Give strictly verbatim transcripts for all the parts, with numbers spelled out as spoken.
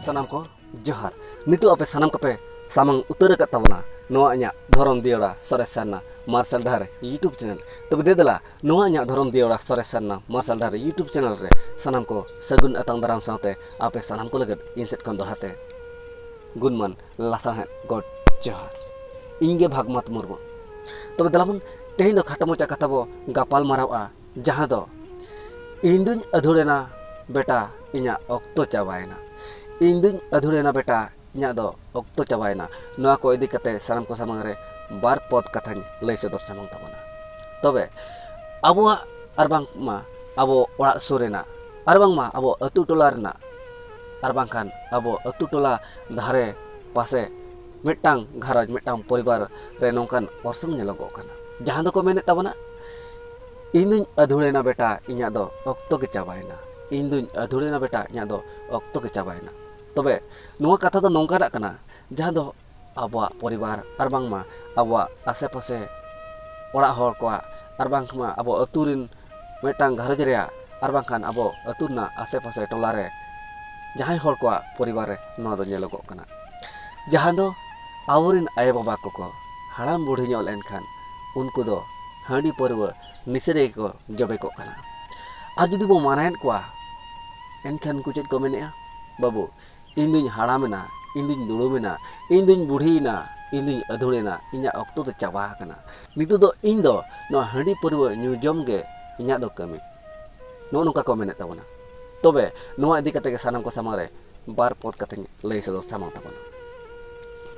ᱥᱟᱱᱟᱢ ᱠᱚ ᱡᱚᱦᱟᱨ᱾ ᱱᱤᱛᱚᱜ ᱟᱯᱮ ᱥᱟᱱᱟᱢ ᱠᱚᱯᱮ ᱥᱟᱢᱟᱝ ᱩᱛᱟᱹᱨ ᱟᱠᱟᱫ ᱛᱟᱵᱚᱱᱟ ᱱᱚᱣᱟ ᱤᱧᱟᱹᱜ ᱫᱷᱚᱨᱚᱢ ᱫᱤᱭᱚᱲᱟ ᱥᱚᱨᱮᱥ ᱥᱟᱨᱱᱟ ᱢᱟᱨᱥᱟᱞ ᱰᱟᱦᱟᱨ YouTube ᱪᱮᱱᱮᱞ᱾ ᱛᱚᱵᱮ ᱫᱮ ᱫᱮᱞᱟ, ᱱᱚᱣᱟ ᱤᱧᱟᱹᱜ ᱫᱷᱚᱨᱚᱢ ᱫᱤᱭᱚᱲᱟ ᱥᱚᱨᱮᱥ ᱥᱟᱨᱱᱟ ᱢᱟᱨᱥᱟᱞ ᱰᱟᱦᱟᱨ YouTube ᱪᱮᱱᱮᱞ ᱨᱮ ᱥᱟᱱᱟᱢ ᱠᱚ ᱥᱟᱹᱜᱩᱱ ᱟᱛᱟᱝ ᱫᱟᱨᱟᱢ ᱥᱟᱶᱛᱮ ᱟᱯᱮ ᱥᱟᱱᱟᱢ ᱠᱚ ᱞᱟᱹᱜᱤᱫ ᱤᱧ ᱥᱮᱫ ᱠᱷᱚᱱ ᱫᱚᱦᱲᱟ ᱛᱮ ᱜᱩᱱᱢᱟᱱ ᱞᱟᱥᱟᱲᱦᱮᱫ ᱜᱚᱰ ᱡᱚᱦᱟᱨ᱾ ᱤᱧ ᱜᱮ ᱵᱷᱟᱜᱽᱢᱟᱛ ᱢᱩᱨᱢᱩ᱾ ᱛᱚᱵᱮ ᱫᱮᱞᱟ ᱵᱚᱱ, ᱛᱮᱦᱮᱧ ᱫᱚ ᱠᱷᱟᱴᱚ ᱢᱟᱪᱷᱟ ᱠᱟᱛᱷᱟ ᱵᱚ ᱜᱟᱯᱟᱞ ᱢᱟᱨᱟᱣᱟ, ᱡᱟᱦᱟᱸ ᱫᱚ ᱤᱧ ᱫᱩᱧ ᱟᱹᱫᱷᱩᱲᱮᱱᱟ ᱵᱮᱴᱟ, ᱤᱧᱟᱹᱜ ᱚᱠᱛᱚ ᱪᱟᱵᱟᱭᱮᱱᱟ᱾ ᱤᱧ ᱫᱩᱧ ᱟᱹᱫᱷᱩᱲᱮᱱᱟ ᱵᱮᱴᱟ, ᱤᱧᱟᱹᱜ ᱫᱚ ᱚᱠᱛᱚ ᱪᱟᱵᱟᱭᱮᱱᱟ᱾ ᱱᱚᱣᱟ ᱠᱚ ᱤᱫᱤ ᱠᱟᱛᱮ ᱥᱟᱱᱟᱢ ᱠᱚ ᱥᱟᱢᱟᱝ ᱨᱮ ᱵᱟᱨ ᱯᱚᱫ ᱠᱟᱛᱷᱟᱧ ᱞᱟᱹᱭ ᱥᱚᱫᱚᱨ ᱥᱟᱢᱟᱝ ᱛᱟᱵᱚᱱᱟ᱾ ᱛᱚᱵᱮ ᱟᱵᱚᱣᱟᱜ ᱟᱨ ᱵᱟᱝᱢᱟ ᱟᱵᱚ ᱚᱲᱟᱜ ᱥᱩᱨ ᱨᱮᱱᱟᱜ ᱟᱨ ᱵᱟᱝᱢᱟ ᱟᱵᱚ ᱟᱹᱛᱩ ᱴᱚᱞᱟ ᱨᱮᱱᱟᱜ ᱟᱨ ᱵᱟᱝᱠᱷᱟᱱ ᱟᱵᱚ ᱟᱹᱛᱩ ᱴᱚᱞᱟ ᱫᱷᱟᱨᱮ ᱯᱟᱥᱮ ᱢᱤᱫᱴᱟᱝ ᱜᱷᱟᱨᱚᱸᱡᱽ, ᱢᱤᱫᱴᱟᱝ ᱯᱚᱨᱤᱵᱟᱨ ᱨᱮ ᱱᱚᱝᱠᱟᱱ ᱚᱨᱥᱚᱝ ᱧᱮᱞᱚᱜᱚᱜ ᱠᱟᱱᱟ, ᱡᱟᱦᱟᱸ ᱫᱚᱠᱚ ᱢᱮᱱᱮᱫ ᱛᱟᱵᱚᱱᱟ, "ᱤᱧ ᱫᱩᱧ ᱟᱹᱫᱷᱩᱲᱮᱱᱟ ᱵᱮᱴᱟ, ᱤᱧᱟᱹᱜ ᱫᱚ ᱚᱠᱛᱚ ᱜᱮ ᱪᱟᱵᱟᱭᱮᱱᱟ᱾ ᱤᱧ ᱫᱩᱧ ᱟᱹᱫᱷᱩᱲᱮᱱᱟ ᱵᱮᱴᱟ, ᱤᱧᱟᱹᱜ ᱫᱚ ᱚᱠᱛᱚ ᱜᱮ ᱪᱟᱵᱟᱭᱮᱱᱟ᱾" ᱛᱚᱵᱮ ᱱᱚᱣᱟ ᱠᱟᱛᱷᱟ ᱫᱚ ᱱᱚᱝᱠᱟᱱᱟᱜ ᱠᱟᱱᱟ, ᱡᱟᱦᱟᱸ ᱫᱚ ᱟᱵᱚᱣᱟᱜ ᱯᱚᱨᱤᱵᱟᱨ ᱟᱨ ᱵᱟᱝᱢᱟ ᱟᱵᱚᱣᱟᱜ ᱟᱥᱮ ᱯᱟᱥᱮ ᱚᱲᱟᱜ ᱦᱚᱲ ᱠᱚᱣᱟᱜ ᱟᱨ ᱵᱟᱝᱢᱟ ᱟᱵᱚ ᱟᱹᱛᱩ ᱨᱮᱱ ᱢᱤᱫᱴᱟᱝ ᱜᱷᱟᱨᱚᱸᱡᱽ ᱨᱮᱭᱟᱜ ᱟᱨ ᱵᱟᱝᱠᱷᱟᱱ ᱟᱵᱚ ᱟᱹᱛᱩ ᱨᱮᱱᱟᱜ ᱟᱥᱮ ᱯᱟᱥᱮ ᱴᱚᱞᱟ ᱨᱮ ᱡᱟᱦᱟᱸᱭ ᱦᱚᱲ ᱠᱚᱣᱟᱜ ᱯᱚᱨᱤᱵᱟᱨ ᱨᱮ ᱱᱚᱣᱟ ᱫᱚ ᱧᱮᱞᱚᱜᱚᱜ ᱠᱟᱱᱟ, ᱡᱟᱦᱟᱸ ᱫᱚ ᱟᱵᱚᱨᱮᱱ ᱟᱭᱳᱼᱵᱟᱵᱟ ᱠᱚᱠᱚ ᱦᱟᱲᱟᱢ ᱵᱩᱲᱦᱤ ᱧᱚᱜ ᱞᱮᱱᱠᱷᱟᱱ ᱩᱱᱠᱩ ᱫᱚ ᱦᱟᱺᱰᱤ ᱯᱟᱹᱨᱣᱟᱹ ᱱᱤᱥᱟᱹ ᱨᱮᱜᱮ ᱠᱚ ᱡᱚᱵᱮ ᱠᱚᱜ ᱠᱟᱱᱟ᱾ ᱟᱨ ᱡᱩᱫᱤ ᱵᱚ ᱢᱟᱱᱟᱭᱮᱫ ᱠᱚᱣᱟ, ᱮᱱᱠᱷᱟᱱ ᱩᱱᱠᱩ ᱪᱮᱫ ᱠᱚ ᱢᱮᱱᱮᱫᱼᱟ? "ᱵᱟᱹᱵᱩ, ᱤᱧ ᱫᱩᱧ ᱦᱟᱲᱟᱢᱮᱱᱟ, ᱤᱧ ᱫᱩᱧ ᱫᱩᱲᱩᱢᱮᱱᱟ, ᱤᱧ ᱫᱩᱧ ᱵᱩᱲᱦᱤᱭᱮᱱᱟ, ᱤᱧ ᱫᱩᱧ ᱟᱹᱫᱷᱩᱲᱮᱱᱟ, ᱤᱧᱟᱹᱜ ᱚᱠᱛᱚ ᱫᱚ ᱪᱟᱵᱟ ᱟᱠᱟᱱᱟ᱾ ᱱᱤᱛᱚᱜ ᱫᱚ ᱤᱧ ᱫᱚ ᱱᱚᱣᱟ ᱦᱟᱺᱰᱤ ᱯᱟᱹᱨᱣᱟᱹ ᱧᱩ ᱡᱚᱢ ᱜᱮ ᱤᱧᱟᱹᱜ ᱫᱚ ᱠᱟᱹᱢᱤ᱾" ᱱᱚᱜᱼᱚ ᱱᱚᱝᱠᱟ ᱠᱚ ᱢᱮᱱᱮᱫ ᱛᱟᱵᱚᱱᱟ᱾ ᱛᱚᱵᱮ ᱱᱚᱣᱟ ᱤᱫᱤ ᱠᱟᱛᱮ ᱜᱮ ᱥᱟᱱᱟᱢ ᱠᱚ ᱥᱟᱢᱟᱝ ᱨᱮ ᱵᱟᱨ ᱯᱚᱫ ᱠᱟᱛᱮᱧ ᱞᱟᱹᱭ ᱥᱚᱫᱚᱨ ᱥᱟᱢᱟᱝ ᱛᱟᱵᱚᱱᱟ᱾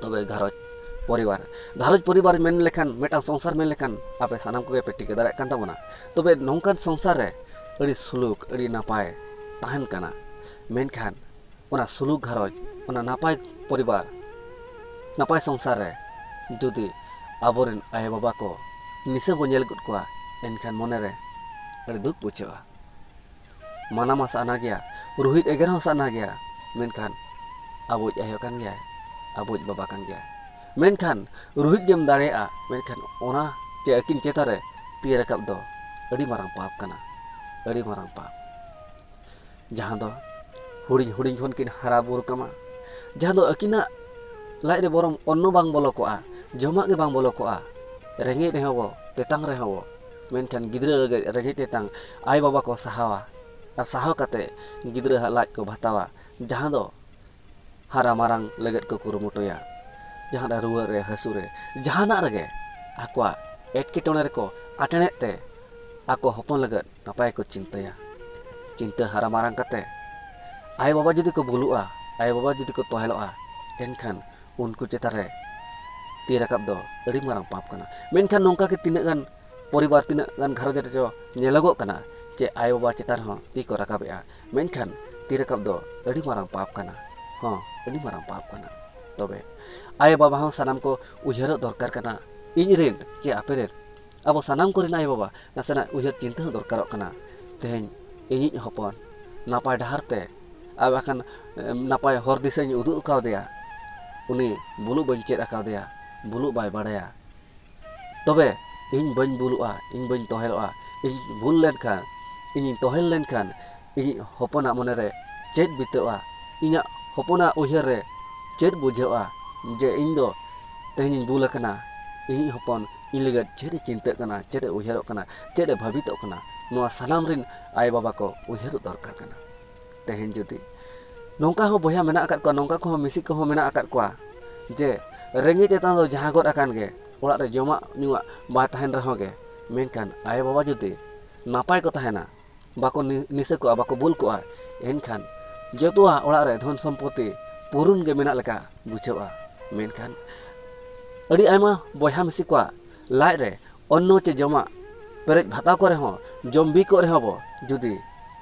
ᱛᱚᱵᱮ ᱜᱷᱟᱨᱚᱸᱡᱽ ᱯᱚᱨᱤᱵᱟᱨ, ᱜᱷᱟᱨᱚᱸᱡᱽ ᱯᱚᱨᱤᱵᱟᱨ ᱢᱮᱱ ᱞᱮᱠᱷᱟᱱ, ᱢᱤᱫᱴᱟᱝ ᱥᱚᱝᱥᱟᱨ ᱢᱮᱱ ᱞᱮᱠᱷᱟᱱ ᱟᱯᱮ ᱥᱟᱱᱟᱢ ᱠᱚᱜᱮ ᱯᱮ ᱴᱷᱤᱠᱟᱹ ᱫᱟᱲᱮᱭᱟᱜ ᱠᱟᱱ ᱛᱟᱵᱚᱱᱟ᱾ ᱛᱚᱵᱮ ᱱᱚᱝᱠᱟᱱ ᱥᱚᱝᱥᱟᱨ ᱨᱮ ᱟᱹᱰᱤ ᱥᱩᱞᱩᱠ, ᱟᱹᱰᱤ ᱱᱟᱯᱟᱭ ᱛᱟᱦᱮᱱ ᱠᱟᱱᱟ, ᱢᱮᱱᱠᱷᱟᱱ ᱚᱱᱟ ᱥᱩᱞᱩᱠ ᱜᱷᱟᱨᱚᱸᱡᱽ, ᱚᱱᱟ ᱱᱟᱯᱟᱭ ᱯᱚᱨᱤᱵᱟᱨ, ᱱᱟᱯᱟᱭ ᱥᱚᱝᱥᱟᱨ ᱨᱮ ᱡᱩᱫᱤ ᱟᱵᱚᱨᱮᱱ ᱟᱭᱳᱼᱵᱟᱵᱟ ᱠᱚ ᱱᱤᱥᱟᱹ ᱵᱚ ᱧᱮᱞ ᱜᱚᱫ ᱠᱚᱣᱟ, ᱮᱱᱠᱷᱟᱱ ᱢᱚᱱᱮᱨᱮ ᱟᱹᱰᱤ ᱫᱩᱠ ᱵᱩᱡᱷᱟᱹᱜᱼᱟ᱾ ᱢᱟᱱᱟ ᱢᱟ ᱥᱟᱱᱟ ᱜᱮᱭᱟ, ᱨᱩᱦᱤᱫ ᱮᱜᱮᱨ ᱦᱚᱸ ᱥᱟᱱᱟ ᱜᱮᱭᱟ, ᱢᱮᱱᱠᱷᱟᱱ ᱟᱵᱚᱭᱤᱡ ᱟᱭᱳ ᱠᱟᱱ ᱜᱮᱭᱟᱭ, ᱟᱵᱚᱭᱤᱡ ᱵᱟᱵᱟ ᱠᱟᱱ ᱜᱮᱭᱟᱭ᱾ ᱢᱮᱱᱠᱷᱟᱱ ᱨᱩᱦᱤᱫ ᱜᱮᱢ ᱫᱟᱲᱮᱭᱟᱜᱼᱟ, ᱢᱮᱱᱠᱷᱟᱱ ᱚᱱᱟ ᱪᱮ ᱟᱹᱠᱤᱱ ᱪᱮᱛᱟᱱ ᱨᱮ ᱛᱤ ᱨᱟᱠᱟᱵ ᱫᱚ ᱟᱹᱰᱤ ᱢᱟᱨᱟᱝ ᱯᱟᱯ ᱠᱟᱱᱟ, ᱟᱹᱰᱤ ᱢᱟᱨᱟᱝ ᱯᱟᱯ᱾ ᱡᱟᱦᱟᱸ ᱫᱚ ᱦᱩᱰᱤᱧ ᱦᱩᱰᱤᱧ ᱠᱷᱚᱱ ᱠᱤᱱ ᱦᱟᱨᱟ ᱵᱩᱨᱩ ᱠᱟᱢᱟ, ᱡᱟᱦᱟᱸ ᱫᱚ ᱟᱹᱠᱤᱱᱟᱜ ᱞᱟᱡ ᱨᱮ ᱵᱚᱨᱚᱢ ᱚᱱᱱᱚ ᱵᱟᱝ ᱵᱚᱞᱚ ᱠᱚᱜᱼᱟ, ᱡᱚᱢᱟᱜ ᱜᱮ ᱵᱟᱝ ᱵᱚᱞᱚ ᱠᱚᱜᱼᱟ, ᱨᱮᱸᱜᱮᱡ ᱨᱮᱦᱚᱸ ᱵᱚ, ᱛᱮᱛᱟᱝ ᱨᱮᱦᱚᱸ ᱵᱚ, ᱢᱮᱱᱠᱷᱟᱱ ᱜᱤᱫᱽᱨᱟᱹ ᱞᱟᱹᱜᱤᱫ ᱨᱮᱸᱜᱮᱡ ᱛᱮᱛᱟᱝ ᱟᱭᱳ ᱵᱟᱵᱟ ᱠᱚ ᱥᱟᱦᱟᱣᱟ, ᱟᱨ ᱥᱟᱦᱟᱣ ᱠᱟᱛᱮ ᱜᱤᱫᱽᱨᱟᱹ ᱦᱟᱜ ᱞᱟᱡ ᱠᱚ ᱵᱷᱟᱛᱟᱣᱟ, ᱡᱟᱦᱟᱸ ᱫᱚ ᱦᱟᱨᱟ ᱢᱟᱨᱟᱝ ᱞᱟᱹᱜᱤᱫ ᱠᱚ ᱠᱩᱨᱩᱢᱩᱴᱩᱭᱟ᱾ ᱡᱟᱦᱟᱸ ᱨᱮ ᱨᱩᱣᱟᱹ ᱨᱮ, ᱦᱟᱹᱥᱩ ᱨᱮ, ᱡᱟᱦᱟᱱᱟᱜ ᱨᱮᱜᱮ ᱟᱠᱚᱣᱟᱜ ᱮᱴᱠᱮᱴᱚᱬᱮ ᱨᱮᱠᱚ ᱟᱴᱮᱬᱮᱫ ᱛᱮ ᱟᱠᱚ ᱦᱚᱯᱚᱱ ᱞᱟᱹᱜᱤᱫ ᱱᱟᱯᱟᱭ ᱠᱚ ᱪᱤᱱᱛᱟᱹᱭᱟ᱾ ᱪᱤᱱᱛᱟᱹ ᱦᱟᱨᱟ ᱢᱟᱨᱟᱝ ᱠᱟᱛᱮ ᱟᱭᱳ ᱵᱟᱵᱟ ᱡᱩᱫᱤ ᱠᱚ ᱵᱷᱩᱞᱩᱜᱼᱟ, ᱟᱭᱳ ᱵᱟᱵᱟ ᱡᱩᱫᱤ ᱠᱚ ᱛᱚᱦᱮᱞᱚᱜᱼᱟ, ᱮᱱᱠᱷᱟᱱ ᱩᱱᱠᱩ ᱪᱮᱛᱟᱱ ᱨᱮ ᱛᱤ ᱨᱟᱠᱟᱵ ᱫᱚ ᱟᱹᱰᱤ ᱢᱟᱨᱟᱝ ᱯᱟᱯ ᱠᱟᱱᱟ᱾ ᱢᱮᱱᱠᱷᱟᱱ ᱱᱚᱝᱠᱟ ᱜᱮ ᱛᱤᱱᱟᱹᱜ ᱜᱟᱱ ᱯᱚᱨᱤᱵᱟᱨ, ᱛᱤᱱᱟᱹᱜ ᱜᱟᱱ ᱜᱷᱟᱨᱚᱸᱡᱽ ᱨᱮᱪᱚ ᱧᱮᱞᱚᱜᱚᱜ ᱠᱟᱱᱟ ᱡᱮ ᱟᱭᱳ ᱵᱟᱵᱟ ᱪᱮᱛᱟᱱ ᱨᱮᱦᱚᱸ ᱛᱤ ᱠᱚ ᱨᱟᱠᱟᱵᱮᱜᱼᱟ, ᱢᱮᱱᱠᱷᱟᱱ ᱛᱤ ᱨᱟᱠᱟᱵ ᱫᱚ ᱟᱹᱰᱤ ᱢᱟᱨᱟᱝ ᱯᱟᱯ ᱠᱟᱱᱟ᱾ ᱦᱚᱸ, ᱟᱹᱰᱤ ᱢᱟᱨᱟᱝ ᱯᱟᱯ ᱠᱟᱱᱟ᱾ ᱛᱚᱵᱮ ᱟᱭᱳ ᱵᱟᱵᱟ ᱦᱚᱸ ᱥᱟᱱᱟᱢ ᱠᱚ ᱩᱭᱦᱟᱹᱨᱚᱜ ᱫᱚᱨᱠᱟᱨ ᱠᱟᱱᱟ, ᱤᱧ ᱨᱮᱱ ᱪᱮ ᱟᱯᱮ ᱨᱮᱱ, ᱟᱵᱚ ᱥᱟᱱᱟᱢ ᱠᱚᱨᱮᱱ ᱟᱭᱳ ᱵᱟᱵᱟ ᱱᱟᱥᱮᱱᱟᱜ ᱩᱭᱦᱟᱹᱨ ᱪᱤᱱᱛᱟᱹ ᱦᱚᱸ ᱫᱚᱨᱠᱟᱨᱚᱜ ᱠᱟᱱᱟ᱾ ᱛᱮᱦᱮᱧ ᱤᱧᱤᱡ ᱦᱚᱯᱚᱱ ᱱᱟᱯᱟᱭ ᱰᱟᱦᱟᱨ ᱛᱮ, ᱟᱨ ᱵᱟᱠᱷᱟᱱ, ᱮᱢ, ᱱᱟᱯᱟᱭ ᱦᱚᱨ ᱫᱤᱥᱟᱹᱧ ᱩᱫᱩᱜ ᱠᱟᱣᱫᱮᱭᱟ, ᱩᱱᱤ ᱵᱩᱞᱩᱜ ᱵᱟᱹᱧ ᱪᱮᱫ ᱟᱠᱟᱣᱫᱮᱭᱟ, ᱵᱩᱞᱩᱜ ᱵᱟᱭ ᱵᱟᱲᱟᱭᱟ, ᱛᱚᱵᱮ ᱤᱧ ᱵᱟᱹᱧ ᱵᱩᱞᱩᱜᱼᱟ, ᱤᱧ ᱵᱟᱹᱧ ᱛᱚᱦᱮᱞᱚᱜᱼᱟ, ᱤᱧ ᱵᱩᱞ ᱞᱮᱱᱠᱷᱟᱱ, ᱤᱧᱤᱧ ᱛᱚᱦᱮᱞ ᱞᱮᱱᱠᱷᱟᱱ, ᱤᱧᱤᱡ ᱦᱚᱯᱚᱱᱟᱜ ᱢᱚᱱᱮ ᱨᱮ ᱪᱮᱫ ᱵᱤᱛᱟᱹᱜᱼᱟ? ᱤᱧᱟᱹᱜ ᱦᱚᱯᱚᱱᱟᱜ ᱩᱭᱦᱟᱹᱨ ᱨᱮ ᱪᱮᱫ ᱵᱩᱡᱷᱟᱹᱜᱼᱟ ᱡᱮ ᱤᱧ ᱫᱚ ᱛᱮᱦᱮᱧᱤᱧ ᱵᱩᱞ ᱟᱠᱟᱱᱟ? ᱤᱧᱤᱡ ᱦᱚᱯᱚᱱ ᱤᱧ ᱞᱟᱹᱜᱤᱫ ᱪᱮᱫ ᱮ ᱪᱤᱱᱛᱟᱹᱜ ᱠᱟᱱᱟ, ᱪᱮᱫ ᱮ ᱩᱭᱦᱟᱹᱨᱚᱜ ᱠᱟᱱᱟ, ᱪᱮᱫ ᱮ ᱵᱷᱟᱹᱵᱤᱛᱚᱜ ᱠᱟᱱᱟ? ᱱᱚᱣᱟ ᱥᱟᱱᱟᱢ ᱨᱮᱱ ᱟᱭᱳ ᱵᱟᱵᱟ ᱠᱚ ᱩᱭᱦᱟᱹᱨ ᱫᱚᱨᱠᱟᱨ ᱠᱟᱱᱟ᱾ ᱛᱮᱦᱮᱧ ᱡᱩᱫᱤ ᱱᱚᱝᱠᱟ ᱦᱚᱸ ᱵᱚᱭᱦᱟ ᱢᱮᱱᱟᱜ ᱟᱠᱟᱫ ᱠᱚᱣᱟ, ᱱᱚᱝᱠᱟ ᱠᱚᱦᱚᱸ ᱢᱤᱥᱤ ᱠᱚᱦᱚᱸ ᱢᱮᱱᱟᱜ ᱟᱠᱟᱫ ᱠᱚᱣᱟ ᱡᱮ ᱨᱮᱸᱜᱮᱡ ᱛᱮᱛᱟᱝ ᱫᱚ ᱡᱟᱦᱟᱸ ᱜᱚᱫ ᱟᱠᱟᱱ ᱜᱮ, ᱚᱲᱟᱜ ᱨᱮ ᱡᱚᱢᱟᱜ ᱧᱩᱣᱟᱜ ᱵᱟᱭ ᱛᱟᱦᱮᱱ ᱨᱮᱦᱚᱸ ᱜᱮ, ᱢᱮᱱᱠᱷᱟᱱ ᱟᱭᱳ ᱵᱟᱵᱟ ᱡᱩᱫᱤ ᱱᱟᱯᱟᱭ ᱠᱚ ᱛᱟᱦᱮᱱᱟ, ᱵᱟᱠᱚ ᱱᱤ-, ᱱᱤᱥᱟᱹ ᱠᱚᱜᱼᱟ, ᱵᱟᱠᱚ ᱵᱩᱞ ᱠᱚᱜᱼᱟ, ᱮᱱᱠᱷᱟᱱ ᱡᱚᱛᱚᱣᱟᱜ ᱚᱲᱟᱜ ᱨᱮ ᱫᱷᱚᱱ ᱥᱚᱢᱯᱚᱛᱤ ᱯᱩᱨᱩᱱ ᱜᱮ ᱢᱮᱱᱟᱜ ᱞᱮᱠᱟ ᱵᱩᱡᱷᱟᱹᱜᱼᱟ᱾ ᱢᱮᱱᱠᱷᱟᱱ ᱟᱹᱰᱤ ᱟᱭᱢᱟ ᱵᱚᱭᱦᱟ ᱢᱤᱥᱤ ᱠᱚᱣᱟᱜ ᱞᱟᱡ ᱨᱮ ᱚᱱᱱᱚ ᱪᱮ ᱡᱚᱢᱟᱜ ᱯᱮᱨᱮᱡ ᱵᱷᱟᱛᱟᱣ ᱠᱚ ᱨᱮᱦᱚᱸ, ᱡᱚᱢ ᱵᱤ ᱠᱚᱜ ᱨᱮᱦᱚᱸ ᱵᱚ, ᱡᱩᱫᱤ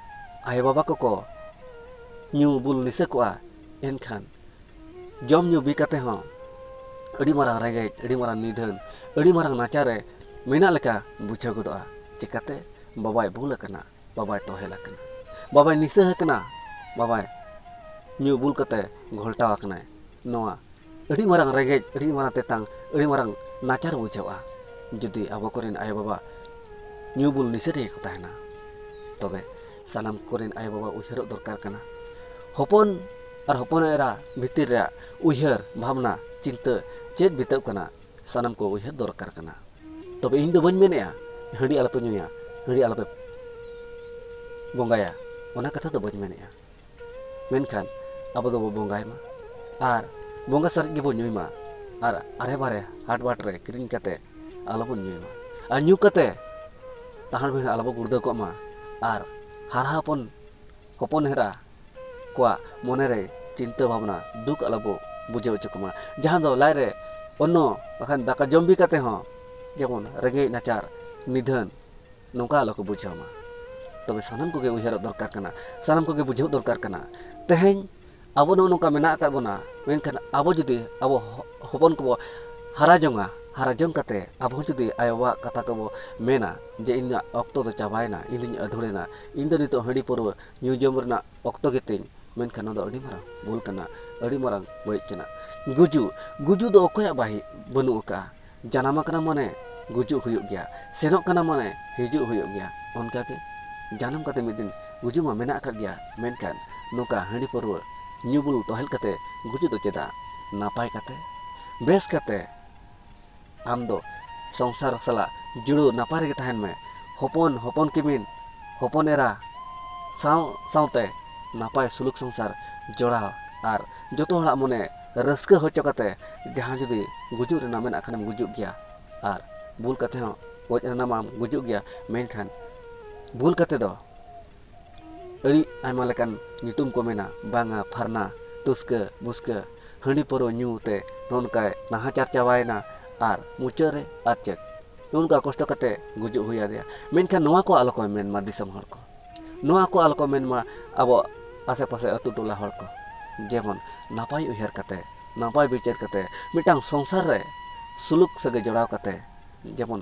ᱟᱭᱳ ᱵᱟᱵᱟ ᱠᱚᱠᱚ ᱧᱩ ᱵᱩᱞ ᱱᱤᱥᱟᱹ ᱠᱚᱜᱼᱟ, ᱮᱱᱠᱷᱟᱱ ᱡᱚᱢ ᱧᱩ ᱵᱤ ᱠᱟᱛᱮ ᱦᱚᱸ ᱟᱹᱰᱤ ᱢᱟᱨᱟᱝ ᱨᱮᱸᱜᱮᱡ, ᱟᱹᱰᱤ ᱢᱟᱨᱟᱝ ᱱᱤᱫᱷᱟᱹᱱ, ᱟᱹᱰᱤ ᱢᱟᱨᱟᱝ ᱱᱟᱪᱟᱨ ᱨᱮ ᱢᱮᱱᱟᱜ ᱞᱮᱠᱟ ᱵᱩᱡᱷᱟᱹᱣ ᱜᱚᱫᱚᱜᱼᱟ᱾ ᱪᱤᱠᱟᱹᱛᱮ? ᱵᱟᱵᱟᱭ ᱵᱩᱞ ᱟᱠᱟᱱᱟ, ᱵᱟᱵᱟᱭ ᱛᱚᱦᱮᱞ ᱟᱠᱟᱱᱟ, ᱵᱟᱵᱟᱭ ᱱᱤᱥᱟᱹ ᱟᱠᱟᱱᱟ, ᱵᱟᱵᱟᱭ ᱧᱩ ᱵᱩᱞ ᱠᱟᱛᱮ ᱜᱷᱚᱞᱴᱟᱣ ᱟᱠᱟᱱᱟᱭ᱾ ᱱᱚᱣᱟ ᱟᱹᱰᱤ ᱢᱟᱨᱟᱝ ᱨᱮᱸᱜᱮᱡ, ᱟᱹᱰᱤ ᱢᱟᱨᱟᱝ ᱛᱮᱛᱟᱝ, ᱟᱹᱰᱤ ᱢᱟᱨᱟᱝ ᱱᱟᱪᱟᱨ ᱵᱩᱡᱷᱟᱹᱜᱼᱟ᱾ ᱡᱩᱫᱤ ᱟᱵᱚ ᱠᱚᱨᱮᱱ ᱟᱭᱳᱼᱵᱟᱵᱟ ᱧᱩ ᱵᱩᱞ ᱱᱤᱥᱟᱹ ᱨᱮᱜᱮ ᱠᱚ ᱛᱟᱦᱮᱱᱟ, ᱛᱚᱵᱮ ᱥᱟᱱᱟᱢ ᱠᱚᱨᱮᱱ ᱟᱭᱳᱼᱵᱟᱵᱟ ᱩᱭᱦᱟᱹᱨᱚᱜ ᱫᱚᱨᱠᱟᱨ ᱠᱟᱱᱟ᱾ ᱦᱚᱯᱚᱱ ᱟᱨ ᱦᱚᱯᱚᱱ ᱮᱨᱟ ᱵᱷᱤᱛᱤᱨ ᱨᱮᱭᱟᱜ ᱩᱭᱦᱟᱹᱨ, ᱵᱷᱟᱵᱽᱱᱟ, ᱪᱤᱱᱛᱟᱹ ᱪᱮᱫ ᱵᱤᱛᱟᱹᱜ ᱠᱟᱱᱟ, ᱥᱟᱱᱟᱢ ᱠᱚ ᱩᱭᱦᱟᱹᱨ ᱫᱚᱨᱠᱟᱨ ᱠᱟᱱᱟ᱾ ᱛᱚᱵᱮ ᱤᱧ ᱫᱚ ᱵᱟᱹᱧ ᱢᱮᱱᱮᱜᱼᱟ ᱦᱟᱺᱰᱤ ᱟᱞᱚᱯᱮ ᱧᱩᱭᱟ, ᱦᱟᱺᱰᱤ ᱟᱞᱚᱯᱮ ᱵᱚᱸᱜᱟᱭᱟ, ᱚᱱᱟ ᱠᱟᱛᱷᱟ ᱫᱚ ᱵᱟᱹᱧ ᱢᱮᱱᱮᱜᱼᱟ᱾ ᱢᱮᱱᱠᱷᱟᱱ ᱟᱵᱚ ᱫᱚᱵᱚ ᱵᱚᱸᱜᱟᱭ ᱢᱟ ᱟᱨ ᱵᱚᱸᱜᱟ ᱥᱟᱨᱮᱡ ᱜᱮᱵᱚ ᱧᱩᱭ ᱢᱟ ᱟᱨ ᱟᱨᱮ ᱵᱟᱨᱮ ᱦᱟᱴ ᱵᱟᱴ ᱨᱮ ᱠᱤᱨᱤᱧ ᱠᱟᱛᱮ ᱟᱞᱚᱵᱚᱱ ᱧᱩᱭ ᱢᱟ᱾ ᱟᱨ ᱧᱩ ᱠᱟᱛᱮ ᱛᱟᱦᱟᱲ ᱵᱤᱦᱟᱲ ᱟᱞᱚᱵᱚ ᱜᱩᱲᱫᱟᱹ ᱠᱚᱜ ᱢᱟ ᱟᱨ ᱦᱟᱨᱟ ᱦᱚᱯᱚᱱ, ᱦᱚᱯᱚᱱ ᱮᱨᱟ ᱠᱚᱣᱟᱜ ᱢᱚᱱᱮᱨᱮ ᱪᱤᱱᱛᱟᱹ ᱵᱷᱟᱵᱽᱱᱟ ᱫᱩᱠ ᱟᱞᱚᱵᱚ ᱵᱩᱡᱷᱟᱹᱣ ᱦᱚᱪᱚ ᱠᱚᱢᱟ, ᱡᱟᱦᱟᱸ ᱫᱚ ᱞᱟᱡ ᱨᱮ ᱚᱱᱱᱚ ᱵᱟᱠᱷᱟᱱ ᱫᱟᱠᱟ ᱡᱚᱢ ᱵᱤ ᱠᱟᱛᱮ ᱦᱚᱸ ᱡᱮᱢᱚᱱ ᱨᱮᱸᱜᱮᱡ ᱱᱟᱪᱟᱨ ᱱᱤᱫᱷᱟᱹᱱ ᱱᱚᱝᱠᱟ ᱟᱞᱚ ᱠᱚ ᱵᱩᱡᱷᱟᱹᱣ ᱢᱟ᱾ ᱛᱚᱵᱮ ᱥᱟᱱᱟᱢ ᱠᱚᱜᱮ ᱩᱭᱦᱟᱹᱨᱚᱜ ᱫᱚᱨᱠᱟᱨ ᱠᱟᱱᱟ, ᱥᱟᱱᱟᱢ ᱠᱚᱜᱮ ᱵᱩᱡᱷᱟᱹᱣ ᱫᱚᱨᱠᱟᱨ ᱠᱟᱱᱟ᱾ ᱛᱮᱦᱮᱧ ᱟᱵᱚ ᱱᱚᱜᱼᱚ ᱱᱚᱝᱠᱟ ᱢᱮᱱᱟᱜ ᱟᱠᱟᱫ ᱵᱚᱱᱟ, ᱢᱮᱱᱠᱷᱟᱱ ᱟᱵᱚ ᱡᱩᱫᱤ ᱟᱵᱚ ᱦᱚ-, ᱦᱚᱯᱚᱱ ᱠᱚᱵᱚ ᱦᱟᱨᱟ ᱡᱚᱝᱟ, ᱦᱟᱨᱟ ᱡᱚᱝ ᱠᱟᱛᱮ ᱟᱵᱚ ᱦᱚᱸ ᱡᱩᱫᱤ ᱟᱭᱳᱼᱵᱟᱵᱟᱣᱟᱜ ᱠᱟᱛᱷᱟ ᱠᱚᱵᱚ ᱢᱮᱱᱟ ᱡᱮ ᱤᱧᱟᱹᱜ ᱚᱠᱛᱚ ᱫᱚ ᱪᱟᱵᱟᱭᱮᱱᱟ, ᱤᱧ ᱫᱩᱧ ᱟᱹᱫᱷᱩᱲᱮᱱᱟ, ᱤᱧ ᱫᱚ ᱱᱤᱛᱚᱜ ᱦᱟᱺᱰᱤ ᱯᱟᱹᱨᱣᱟᱹ ᱧᱩ ᱡᱚᱢ ᱨᱮᱱᱟᱜ ᱚᱠᱛᱚ ᱜᱮᱛᱤᱧ, ᱢᱮᱱᱠᱷᱟᱱ ᱱᱚᱣᱟ ᱫᱚ ᱟᱹᱰᱤ ᱢᱟᱨᱟᱝ ᱵᱷᱩᱞ ᱠᱟᱱᱟ, ᱟᱹᱰᱤ ᱢᱟᱨᱟᱝ ᱵᱟᱹᱲᱤᱡ ᱠᱟᱱᱟ᱾ ᱜᱩᱡᱩᱜ, ᱜᱩᱡᱩᱜ ᱫᱚ ᱚᱠᱚᱭᱟᱜ ᱵᱟᱹᱦᱤ ᱵᱟᱹᱱᱩᱜ ᱟᱠᱟᱫᱼᱟ᱾ ᱡᱟᱱᱟᱢ ᱟᱠᱟᱱᱟ ᱢᱟᱱᱮ ᱜᱩᱡᱩᱜ ᱦᱩᱭᱩᱜ ᱜᱮᱭᱟ, ᱥᱮᱱᱚᱜ ᱠᱟᱱᱟ ᱢᱟᱱᱮ ᱦᱤᱡᱩᱜ ᱦᱩᱭᱩᱜ ᱜᱮᱭᱟ᱾ ᱚᱱᱠᱟᱜᱮ ᱡᱟᱱᱟᱢ ᱠᱟᱛᱮ ᱢᱤᱫ ᱫᱤᱱ ᱜᱩᱡᱩᱜ ᱢᱟ ᱢᱮᱱᱟᱜ ᱟᱠᱟᱫ ᱜᱮᱭᱟ, ᱢᱮᱱᱠᱷᱟᱱ ᱱᱚᱝᱠᱟ ᱦᱟᱺᱰᱤ ᱯᱟᱹᱨᱣᱟᱹ ᱧᱩ ᱵᱩᱞ ᱛᱚᱦᱮᱞ ᱠᱟᱛᱮ ᱜᱩᱡᱩᱜ ᱫᱚ ᱪᱮᱫᱟᱜ? ᱱᱟᱯᱟᱭ ᱠᱟᱛᱮ, ᱵᱮᱥ ᱠᱟᱛᱮ, ᱟᱢ ᱫᱚ ᱥᱚᱝᱥᱟᱨ ᱥᱟᱞᱟᱜ ᱡᱩᱲᱟᱹᱣ ᱱᱟᱯᱟᱭ ᱨᱮᱜᱮ ᱛᱟᱦᱮᱱ ᱢᱮ᱾ ᱦᱚᱯᱚᱱ, ᱦᱚᱯᱚᱱ ᱠᱤᱢᱤᱱ, ᱦᱚᱯᱚᱱ ᱮᱨᱟ ᱥᱟᱶ ᱥᱟᱶᱛᱮ ᱱᱟᱯᱟᱭ ᱥᱩᱞᱩᱠ ᱥᱚᱝᱥᱟᱨ ᱡᱚᱲᱟᱣ ᱟᱨ ᱡᱚᱛᱚ ᱦᱚᱲᱟᱜ ᱢᱚᱱᱮ ᱨᱟᱹᱥᱠᱟᱹ ᱦᱚᱪᱚ ᱠᱟᱛᱮ, ᱡᱟᱦᱟᱸ ᱡᱩᱫᱤ ᱜᱩᱡᱩᱜ ᱨᱮᱱᱟᱜ ᱢᱮᱱᱟᱜ ᱠᱷᱟᱱᱮᱢ ᱜᱩᱡᱩᱜ ᱜᱮᱭᱟ ᱟᱨ ᱵᱩᱞ ᱠᱟᱛᱮ ᱦᱚᱸ ᱜᱚᱡ ᱨᱮᱱᱟᱜ ᱢᱟᱢ ᱜᱩᱡᱩᱜ ᱜᱮᱭᱟ, ᱢᱮᱱᱠᱷᱟᱱ ᱵᱩᱞ ᱠᱟᱛᱮ ᱫᱚ ᱟᱹᱰᱤ ᱟᱭᱢᱟ ᱞᱮᱠᱟᱱ ᱧᱩᱛᱩᱢ ᱠᱚ ᱢᱮᱱᱟ, ᱵᱟᱝᱟ ᱯᱷᱟᱨᱱᱟ, ᱛᱩᱥᱠᱟᱹ, ᱵᱩᱥᱠᱟᱹ, ᱦᱟᱺᱰᱤ ᱯᱟᱹᱣᱨᱟᱹ ᱧᱩ ᱛᱮ ᱱᱚᱜᱼᱚ ᱱᱚᱝᱠᱟᱭ ᱱᱟᱦᱟᱪᱟᱨ ᱪᱟᱵᱟᱭᱮᱱᱟ ᱟᱨ ᱢᱩᱪᱟᱹᱫ ᱨᱮ ᱟᱨ ᱪᱮᱫ ᱱᱚᱜᱼᱚ ᱱᱚᱝᱠᱟ ᱠᱚᱥᱴᱚ ᱠᱟᱛᱮ ᱜᱩᱡᱩᱜ ᱦᱩᱭ ᱟᱫᱮᱭᱟ᱾ ᱢᱮᱱᱠᱷᱟᱱ ᱱᱚᱣᱟ ᱠᱚ ᱟᱞᱚ ᱠᱚ ᱢᱮᱱ ᱢᱟ ᱫᱤᱥᱚᱢ ᱦᱚᱲ ᱠᱚ, ᱱᱚᱣᱟ ᱠᱚ ᱟᱞᱚ ᱠᱚ ᱢᱮᱱ ᱢᱟ ᱟᱵᱚ ᱟᱥᱮ ᱯᱟᱥᱮ ᱟᱹᱛᱩ ᱴᱚᱞᱟ ᱦᱚᱲ ᱠᱚ, ᱡᱮᱢᱚᱱ ᱱᱟᱯᱟᱭ ᱩᱭᱦᱟᱹᱨ ᱠᱟᱛᱮ, ᱱᱟᱯᱟᱭ ᱵᱤᱪᱟᱹᱨ ᱠᱟᱛᱮ, ᱢᱤᱫᱴᱟᱝ ᱥᱚᱝᱥᱟᱨ ᱨᱮ ᱥᱩᱞᱩᱠ ᱥᱟᱹᱜᱟᱹᱭ ᱡᱚᱲᱟᱣ ᱠᱟᱛᱮ, ᱡᱮᱢᱚᱱ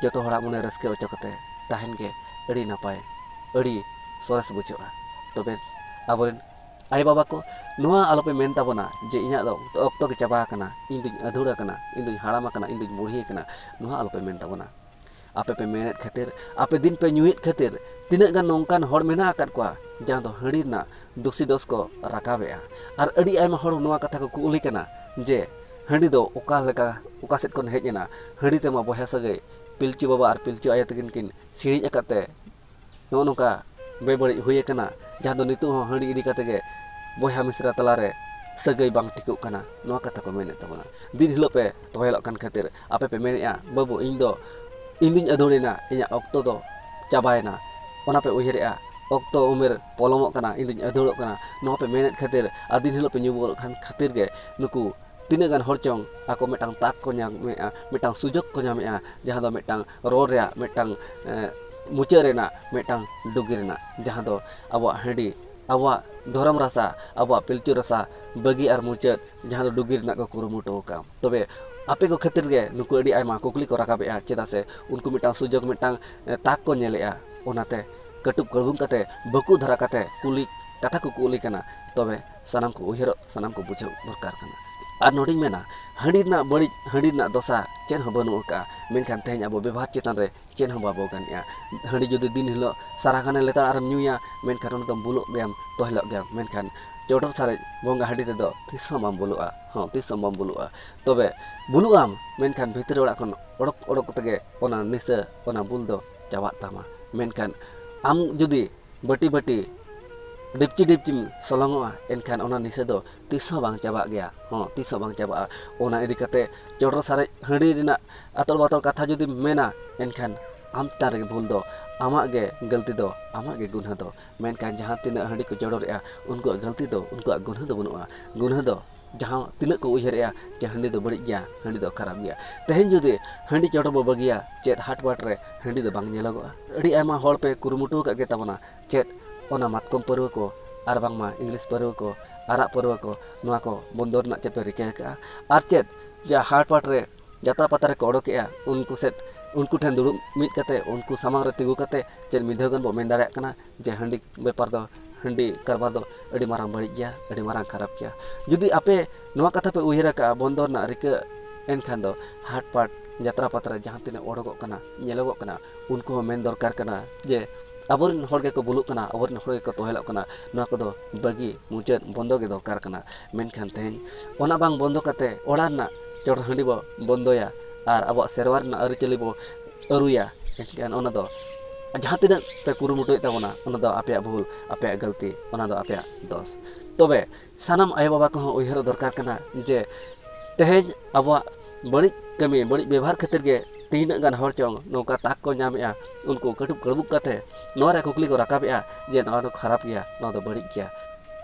ᱡᱚᱛᱚ ᱦᱚᱲᱟᱜ ᱢᱚᱱᱮ ᱨᱟᱹᱥᱠᱟᱹ ᱦᱚᱪᱚ ᱠᱟᱛᱮ ᱛᱟᱦᱮᱱ ᱜᱮ ᱟᱹᱰᱤ ᱱᱟᱯᱟᱭ, ᱟᱹᱰᱤ ᱥᱚᱨᱮᱥ ᱵᱩᱡᱷᱟᱹᱜᱼᱟ᱾ ᱛᱚᱵᱮ ᱟᱵᱚᱨᱮᱱ ᱟᱭᱳᱼᱵᱟᱵᱟ ᱠᱚ ᱱᱚᱣᱟ ᱟᱞᱚᱯᱮ ᱢᱮᱱ ᱛᱟᱵᱚᱱᱟ ᱡᱮ ᱤᱧᱟᱹᱜ ᱫᱚ ᱚᱠᱛᱚ ᱜᱮ ᱪᱟᱵᱟ ᱟᱠᱟᱱᱟ, ᱤᱧ ᱫᱩᱧ ᱟᱹᱫᱷᱩᱲ ᱟᱠᱟᱱᱟ, ᱤᱧ ᱫᱩᱧ ᱦᱟᱲᱟᱢ ᱟᱠᱟᱱᱟ, ᱤᱧ ᱫᱩᱧ ᱵᱩᱲᱦᱤ ᱟᱠᱟᱱᱟ, ᱱᱚᱣᱟ ᱟᱞᱚᱯᱮ ᱢᱮᱱ ᱛᱟᱵᱚᱱᱟ᱾ ᱟᱯᱮ ᱯᱮ ᱢᱮᱱᱮᱫ ᱠᱷᱟᱹᱛᱤᱨ, ᱟᱯᱮ ᱫᱤᱱ ᱯᱮ ᱧᱩᱭᱮᱫ ᱠᱷᱟᱹᱛᱤᱨ ᱛᱤᱱᱟᱹᱜ ᱜᱟᱱ ᱱᱚᱝᱠᱟᱱ ᱦᱚᱲ ᱢᱮᱱᱟᱜ ᱟᱠᱟᱫ ᱠᱚᱣᱟ ᱡᱟᱦᱟᱸ ᱫᱚ ᱦᱟᱺᱰᱤ ᱨᱮᱱᱟᱜ ᱫᱩᱥᱤ ᱫᱚᱥ ᱠᱚ ᱨᱟᱠᱟᱵᱮᱜᱼᱟ᱾ ᱟᱨ ᱟᱹᱰᱤ ᱟᱭᱢᱟ ᱦᱚᱲ ᱱᱚᱣᱟ ᱠᱟᱛᱷᱟ ᱠᱚ ᱠᱩᱞᱤ ᱠᱟᱱᱟ ᱡᱮ ᱦᱟᱺᱰᱤ ᱫᱚ ᱚᱠᱟ ᱞᱮᱠᱟ, ᱚᱠᱟ ᱥᱮᱫ ᱠᱷᱚᱱ ᱦᱮᱡ ᱮᱱᱟ? ᱦᱟᱺᱰᱤ ᱛᱮᱢᱟ ᱵᱚᱭᱦᱟ ᱥᱟᱹᱜᱟᱹᱭ ᱯᱤᱞᱪᱩ ᱵᱟᱵᱟ ᱟᱨ ᱯᱤᱞᱪᱩ ᱟᱭᱳ ᱛᱟᱹᱠᱤᱱ ᱠᱤᱱ ᱥᱤᱬᱤᱡ ᱟᱠᱟᱫ ᱛᱮ ᱱᱚᱜᱼᱚ ᱱᱚᱝᱠᱟ ᱵᱮᱵᱟᱹᱲᱤᱡ ᱦᱩᱭ ᱟᱠᱟᱱᱟ, ᱡᱟᱦᱟᱸ ᱫᱚ ᱱᱤᱛᱚᱜ ᱦᱚᱸ ᱦᱟᱺᱰᱤ ᱤᱫᱤ ᱠᱟᱛᱮ ᱜᱮ ᱵᱚᱭᱦᱟ ᱢᱤᱥᱨᱟ ᱛᱟᱞᱟᱨᱮ ᱥᱟᱹᱜᱟᱹᱭ ᱵᱟᱝ ᱴᱷᱤᱠᱚᱜ ᱠᱟᱱᱟ, ᱱᱚᱣᱟ ᱠᱟᱛᱷᱟ ᱠᱚ ᱢᱮᱱᱮᱫ ᱛᱟᱵᱚᱱᱟ᱾ ᱫᱤᱱ ᱦᱤᱞᱳᱜ ᱯᱮ ᱛᱚᱦᱮᱞᱚᱜ ᱠᱟᱱ ᱠᱷᱟᱹᱛᱤᱨ ᱟᱯᱮ ᱯᱮ ᱢᱮᱱᱮᱫᱼᱟ, "ᱵᱟᱹᱵᱩ, ᱤᱧ ᱫᱚ, ᱤᱧ ᱫᱩᱧ ᱟᱹᱫᱷᱩᱲᱮᱱᱟ, ᱤᱧᱟᱹᱜ ᱚᱠᱛᱚ ᱫᱚ ᱪᱟᱵᱟᱭᱮᱱᱟ", ᱚᱱᱟ ᱯᱮ ᱩᱭᱦᱟᱹᱨᱮᱫᱼᱟ, "ᱚᱠᱛᱚ ᱩᱢᱮᱨ ᱯᱚᱞᱚᱢᱚᱜ ᱠᱟᱱᱟ, ᱤᱧ ᱫᱩᱧ ᱟᱹᱫᱷᱩᱲᱚᱜ ᱠᱟᱱᱟ", ᱱᱚᱣᱟ ᱯᱮ ᱢᱮᱱᱮᱫ ᱠᱷᱟᱹᱛᱤᱨ ᱟᱨ ᱫᱤᱱ ᱦᱤᱞᱳᱜ ᱯᱮ ᱧᱩ ᱵᱚᱞᱚᱜ ᱠᱟᱱ ᱠᱷᱟᱹᱛᱤᱨ ᱜᱮ ᱱᱩᱠᱩ ᱛᱤᱱᱟᱹᱜ ᱜᱟᱱ ᱦᱚᱲ ᱪᱚᱝ ᱟᱠᱚ ᱢᱤᱫᱴᱟᱝ ᱛᱟᱠ ᱠᱚ ᱧᱟᱢᱮᱫᱼᱟ, ᱢᱤᱫᱴᱟᱝ ᱥᱩᱡᱳᱜᱽ ᱠᱚ ᱧᱟᱢᱮᱫᱼᱟ, ᱡᱟᱦᱟᱸ ᱫᱚ ᱢᱤᱫᱴᱟᱝ ᱨᱚᱲ ᱨᱮᱭᱟᱜ, ᱢᱤᱫᱴᱟᱝ, ᱮ, ᱢᱩᱪᱟᱹᱫ ᱨᱮᱱᱟᱜ, ᱢᱤᱫᱴᱟᱝ ᱰᱩᱜᱤ ᱨᱮᱱᱟᱜ, ᱡᱟᱦᱟᱸ ᱫᱚ ᱟᱵᱚᱣᱟᱜ ᱦᱟᱺᱰᱤ, ᱟᱵᱚᱣᱟᱜ ᱫᱷᱚᱨᱚᱢ ᱨᱟᱥᱟ, ᱟᱵᱚᱣᱟᱜ ᱯᱤᱞᱪᱩ ᱨᱟᱥᱟ ᱵᱟᱹᱜᱤ ᱟᱨ ᱢᱩᱪᱟᱹᱫ, ᱡᱟᱦᱟᱸ ᱫᱚ ᱰᱩᱜᱤ ᱨᱮᱱᱟᱜ ᱠᱚ ᱠᱩᱨᱩᱢᱩᱴᱩ ᱟᱠᱟᱫᱼᱟ᱾ ᱛᱚᱵᱮ ᱟᱯᱮ ᱠᱚ ᱠᱷᱟᱹᱛᱤᱨ ᱜᱮ ᱱᱩᱠᱩ ᱟᱹᱰᱤ ᱟᱭᱢᱟ ᱠᱩᱠᱞᱤ ᱠᱚ ᱨᱟᱠᱟᱵᱮᱫᱼᱟ, ᱪᱮᱫᱟᱜ ᱥᱮ ᱩᱱᱠᱩ ᱢᱤᱫᱴᱟᱝ ᱥᱩᱡᱳᱜᱽ, ᱢᱤᱫᱴᱟᱝ, ᱮ, ᱛᱟᱠ ᱠᱚ ᱧᱮᱞᱮᱫᱼᱟ, ᱚᱱᱟᱛᱮ ᱠᱟᱹᱴᱩᱵ ᱠᱟᱹᱲᱵᱩᱝ ᱠᱟᱛᱮ, ᱵᱟᱹᱠᱩ ᱫᱷᱟᱨᱟ ᱠᱟᱛᱮ ᱠᱩᱞᱤ, ᱠᱟᱛᱷᱟ ᱠᱚ ᱠᱩᱞᱤ ᱠᱟᱱᱟ᱾ ᱛᱚᱵᱮ ᱥᱟᱱᱟᱢ ᱠᱚ ᱩᱭᱦᱟᱹᱨᱚᱜ, ᱥᱟᱱᱟᱢ ᱠᱚ ᱵᱩᱡᱷᱟᱹᱣ ᱫᱚᱨᱠᱟᱨ ᱠᱟᱱᱟ᱾ ᱟᱨ ᱱᱚᱰᱮᱧ ᱢᱮᱱᱟ, ᱦᱟᱺᱰᱤ ᱨᱮᱱᱟᱜ ᱵᱟᱹᱲᱤᱡ, ᱦᱟᱺᱰᱤ ᱨᱮᱱᱟᱜ ᱫᱚᱥᱟ ᱪᱮᱫ ᱦᱚᱸ ᱵᱟᱹᱱᱩᱜ ᱟᱠᱟᱫᱼᱟ, ᱢᱮᱱᱠᱷᱟᱱ ᱛᱮᱦᱮᱧ ᱟᱵᱚ ᱵᱮᱵᱚᱦᱟᱨ ᱪᱮᱛᱟᱱ ᱨᱮ ᱪᱮᱫ ᱦᱚᱸ ᱵᱟᱵᱚ ᱜᱟᱱᱮᱜᱼᱟ᱾ ᱦᱟᱺᱰᱤ ᱡᱩᱫᱤ ᱫᱤᱱ ᱦᱤᱞᱳᱜ ᱥᱟᱨᱟ ᱜᱷᱟᱱᱮ ᱞᱮᱛᱟᱲ ᱟᱨᱮᱢ ᱧᱩᱭᱟ, ᱢᱮᱱᱠᱷᱟᱱ ᱚᱱᱟ ᱫᱚᱢ ᱵᱩᱞᱩᱜ ᱜᱮᱭᱟᱢ, ᱛᱚᱦᱮᱞᱚᱜ ᱜᱮᱭᱟᱢ, ᱢᱮᱱᱠᱷᱟᱱ ᱪᱚᱰᱚᱨ ᱥᱟᱨᱮᱡ ᱵᱚᱸᱜᱟ ᱦᱟᱺᱰᱤ ᱨᱮᱫᱚ ᱛᱤᱥ ᱦᱚᱸ ᱵᱟᱢ ᱵᱩᱞᱩᱜᱼᱟ᱾ ᱦᱚᱸ, ᱛᱤᱥ ᱦᱚᱸ ᱵᱟᱢ ᱵᱩᱞᱩᱜᱼᱟ᱾ ᱛᱚᱵᱮ ᱵᱩᱞᱩᱜ ᱟᱢ, ᱢᱮᱱᱠᱷᱟᱱ ᱵᱷᱤᱛᱨᱤ ᱚᱲᱟᱜ ᱠᱷᱚᱱ ᱚᱰᱚᱠ ᱚᱰᱚᱠ ᱛᱮᱜᱮ ᱚᱱᱟ ᱱᱤᱥᱟᱹ, ᱚᱱᱟ ᱵᱩᱞ ᱫᱚ ᱪᱟᱵᱟᱜ ᱛᱟᱢᱟ᱾ ᱢᱮᱱᱠᱷᱟᱱ ᱟᱢ ᱡᱩᱫᱤ ᱵᱟᱹᱴᱤ ᱵᱟᱹᱴᱤ, ᱰᱤᱯᱪᱤ ᱰᱤᱯᱪᱤᱢ ᱥᱚᱞᱚᱝᱚᱜᱼᱟ, ᱮᱱᱠᱷᱟᱱ ᱚᱱᱟ ᱱᱤᱥᱟᱹ ᱫᱚ ᱛᱤᱥ ᱦᱚᱸ ᱵᱟᱝ ᱪᱟᱵᱟᱜ ᱜᱮᱭᱟ᱾ ᱦᱚᱸ, ᱛᱤᱥ ᱦᱚᱸ ᱵᱟᱝ ᱪᱟᱵᱟᱜᱼᱟ᱾ ᱚᱱᱟ ᱤᱫᱤ ᱠᱟᱛᱮ ᱪᱚᱰᱚᱨ ᱥᱟᱨᱮᱡ ᱦᱟᱺᱰᱤ ᱨᱮᱱᱟᱜ ᱟᱛᱚᱲ ᱵᱟᱛᱚᱲ ᱠᱟᱛᱷᱟ ᱡᱩᱫᱤᱢ ᱢᱮᱱᱟ, ᱮᱱᱠᱷᱟᱱ ᱟᱢ ᱪᱮᱛᱟᱱ ᱨᱮᱜᱮ ᱵᱷᱩᱞ ᱫᱚ, ᱟᱢᱟᱜ ᱜᱮ ᱜᱟᱹᱞᱛᱤ ᱫᱚ, ᱟᱢᱟᱜ ᱜᱮ ᱜᱩᱱᱦᱟᱹ ᱫᱚ᱾ ᱢᱮᱱᱠᱷᱟᱱ ᱡᱟᱦᱟᱸ ᱛᱤᱱᱟᱹᱜ ᱦᱟᱺᱰᱤ ᱠᱚ ᱪᱚᱰᱚᱨᱮᱜᱼᱟ, ᱩᱱᱠᱩᱣᱟᱜ ᱜᱟᱹᱞᱛᱤ ᱫᱚ, ᱩᱱᱠᱩᱣᱟᱜ ᱜᱩᱱᱦᱟᱹ ᱫᱚ ᱵᱟᱹᱱᱩᱜᱼᱟ᱾ ᱜᱩᱱᱦᱟᱹ ᱫᱚ ᱡᱟᱦᱟᱸ ᱛᱤᱱᱟᱹᱜ ᱠᱚ ᱩᱭᱦᱟᱹᱨᱮᱜᱼᱟ ᱡᱮ ᱦᱟᱺᱰᱤ ᱫᱚ ᱵᱟᱹᱲᱤᱡ ᱜᱮᱭᱟ, ᱦᱟᱺᱰᱤ ᱫᱚ ᱠᱷᱟᱨᱟᱯ ᱜᱮᱭᱟ᱾ ᱛᱮᱦᱮᱧ ᱡᱩᱫᱤ ᱦᱟᱺᱰᱤ ᱪᱚᱰᱚᱨ ᱵᱚ ᱵᱟᱹᱜᱤᱭᱟ, ᱪᱮᱫ ᱦᱟᱴ ᱵᱟᱴ ᱨᱮ ᱦᱟᱺᱰᱤ ᱫᱚ ᱵᱟᱝ ᱧᱮᱞᱚᱜᱚᱜᱼᱟ? ᱟᱹᱰᱤ ᱟᱭᱢᱟ ᱦᱚᱲ ᱯᱮ ᱠᱩᱨᱩᱢᱩᱴᱩ ᱟᱠᱟᱫ ᱜᱮ ᱛᱟᱵᱚᱱᱟ, ᱪᱮᱫ ᱚᱱᱟ ᱢᱟᱛᱠᱚᱢ ᱯᱟᱹᱨᱣᱟᱹ ᱠᱚ ᱟᱨ ᱵᱟᱝᱢᱟ ᱤᱝᱞᱤᱥ ᱯᱟᱹᱨᱣᱟᱹ ᱠᱚ, ᱟᱨᱟᱜ ᱯᱟᱹᱨᱣᱟᱹ ᱠᱚ, ᱱᱚᱣᱟ ᱠᱚ ᱵᱚᱱᱫᱚ ᱨᱮᱱᱟᱜ ᱪᱮᱫ ᱯᱮ ᱨᱤᱠᱟᱹ ᱟᱠᱟᱫᱼᱟ? ᱟᱨ ᱪᱮᱫ ᱡᱟ ᱦᱟᱴ ᱯᱟᱴ ᱨᱮ ᱡᱟᱛᱨᱟ ᱯᱟᱛᱟ ᱨᱮᱠᱚ ᱚᱰᱚᱠᱮᱜᱼᱟ, ᱩᱱᱠᱩ ᱥᱮᱫ, ᱩᱱᱠᱩ ᱴᱷᱮᱱ ᱫᱩᱲᱩᱵ ᱢᱤᱫ ᱠᱟᱛᱮ, ᱩᱱᱠᱩ ᱥᱟᱢᱟᱝ ᱨᱮ ᱛᱤᱸᱜᱩ ᱠᱟᱛᱮ ᱪᱮᱫ ᱢᱤᱫ ᱫᱷᱟᱣ ᱜᱟᱱ ᱵᱚ ᱢᱮᱱ ᱫᱟᱲᱮᱭᱟᱜ ᱠᱟᱱᱟ ᱡᱮ ᱦᱟᱺᱰᱤ ᱵᱮᱯᱟᱨ ᱫᱚ, ᱦᱟᱺᱰᱤ ᱠᱟᱨᱵᱟᱨ ᱫᱚ ᱟᱹᱰᱤ ᱢᱟᱨᱟᱝ ᱵᱟᱹᱲᱤᱡ ᱜᱮᱭᱟ, ᱟᱹᱰᱤ ᱢᱟᱨᱟᱝ ᱠᱷᱟᱨᱟᱯ ᱜᱮᱭᱟ? ᱡᱩᱫᱤ ᱟᱯᱮ ᱱᱚᱣᱟ ᱠᱟᱛᱷᱟ ᱯᱮ ᱩᱭᱦᱟᱹᱨ ᱟᱠᱟᱫᱼᱟ ᱵᱚᱱᱫᱚ ᱨᱮᱱᱟᱜ ᱨᱤᱠᱟᱹ, ᱮᱱᱠᱷᱟᱱ ᱫᱚ ᱦᱟᱴ ᱯᱟᱴ ᱡᱟᱛᱨᱟ ᱯᱟᱛᱟ ᱨᱮ ᱡᱟᱦᱟᱸ ᱛᱤᱱᱟᱹᱜ ᱚᱰᱚᱠᱚᱜ ᱠᱟᱱᱟ, ᱧᱮᱞᱚᱜᱚᱜ ᱠᱟᱱᱟ, ᱩᱱᱠᱩ ᱦᱚᱸ ᱢᱮᱱ ᱫᱚᱨᱠᱟᱨ ᱠᱟᱱᱟ ᱡᱮ ᱟᱵᱚᱨᱮᱱ ᱦᱚᱲ ᱜᱮᱠᱚ ᱵᱩᱞᱩᱜ ᱠᱟᱱᱟ, ᱟᱵᱚᱨᱮᱱ ᱦᱚᱲ ᱜᱮᱠᱚ ᱛᱚᱦᱮᱞᱚᱜ ᱠᱟᱱᱟ, ᱱᱚᱣᱟ ᱠᱚᱫᱚ ᱵᱟᱹᱜᱤ ᱢᱩᱪᱟᱹᱫ ᱵᱚᱱᱫᱚ ᱜᱮ ᱫᱚᱨᱠᱟᱨ ᱠᱟᱱᱟ᱾ ᱢᱮᱱᱠᱷᱟᱱ ᱛᱮᱦᱮᱧ ᱚᱱᱟ ᱵᱟᱝ ᱵᱚᱱᱫᱚ ᱠᱟᱛᱮ ᱚᱲᱟᱜ ᱨᱮᱱᱟᱜ ᱪᱚᱰᱚᱨ ᱦᱟᱺᱰᱤ ᱵᱚ ᱵᱚᱱᱫᱚᱭᱟ ᱟᱨ ᱟᱵᱚᱣᱟᱜ ᱥᱮᱨᱣᱟ ᱨᱮᱱᱟᱜ ᱟᱹᱨᱤᱪᱟᱹᱞᱤ ᱵᱚ ᱟᱹᱨᱩᱭᱟ, ᱮᱱᱠᱷᱟᱱ ᱚᱱᱟ ᱫᱚ ᱡᱟᱦᱟᱸ ᱛᱤᱱᱟᱹᱜ ᱯᱮ ᱠᱩᱨᱩᱢᱩᱴᱩᱭᱮᱫ ᱛᱟᱵᱚᱱᱟ, ᱚᱱᱟ ᱫᱚ ᱟᱯᱮᱭᱟᱜ ᱵᱷᱩᱞ, ᱟᱯᱮᱭᱟᱜ ᱜᱟᱹᱞᱛᱤ, ᱚᱱᱟ ᱫᱚ ᱟᱯᱮᱭᱟᱜ ᱫᱚᱥ᱾ ᱛᱚᱵᱮ ᱥᱟᱱᱟᱢ ᱟᱭᱳᱼᱵᱟᱵᱟ ᱠᱚᱦᱚᱸ ᱩᱭᱦᱟᱹᱨ ᱫᱚᱨᱠᱟᱨ ᱠᱟᱱᱟ ᱡᱮ ᱛᱮᱦᱮᱧ ᱟᱵᱚᱣᱟᱜ ᱵᱟᱹᱲᱤᱡ ᱠᱟᱹᱢᱤ, ᱵᱟᱹᱲᱤᱡ ᱵᱮᱵᱷᱟᱨ ᱠᱷᱟᱹᱛᱤᱨ ᱜᱮ ᱛᱤᱱᱟᱹᱜ ᱜᱟᱱ ᱦᱚᱲ ᱪᱚᱝ ᱱᱚᱝᱠᱟ ᱛᱟᱠ ᱠᱚ ᱧᱟᱢᱮᱜᱼᱟ, ᱩᱱᱠᱩ ᱠᱟᱹᱴᱩᱵ ᱠᱟᱹᱲᱵᱩᱵ ᱠᱟᱛᱮ ᱱᱚᱣᱟ ᱨᱮ ᱠᱩᱠᱞᱤ ᱠᱚ ᱨᱟᱠᱟᱵᱮᱜᱼᱟ ᱡᱮ ᱱᱚᱣᱟ ᱫᱚ ᱠᱷᱟᱨᱟᱯ ᱜᱮᱭᱟ, ᱱᱚᱣᱟ ᱫᱚ ᱵᱟᱹᱲᱤᱡ ᱜᱮᱭᱟ᱾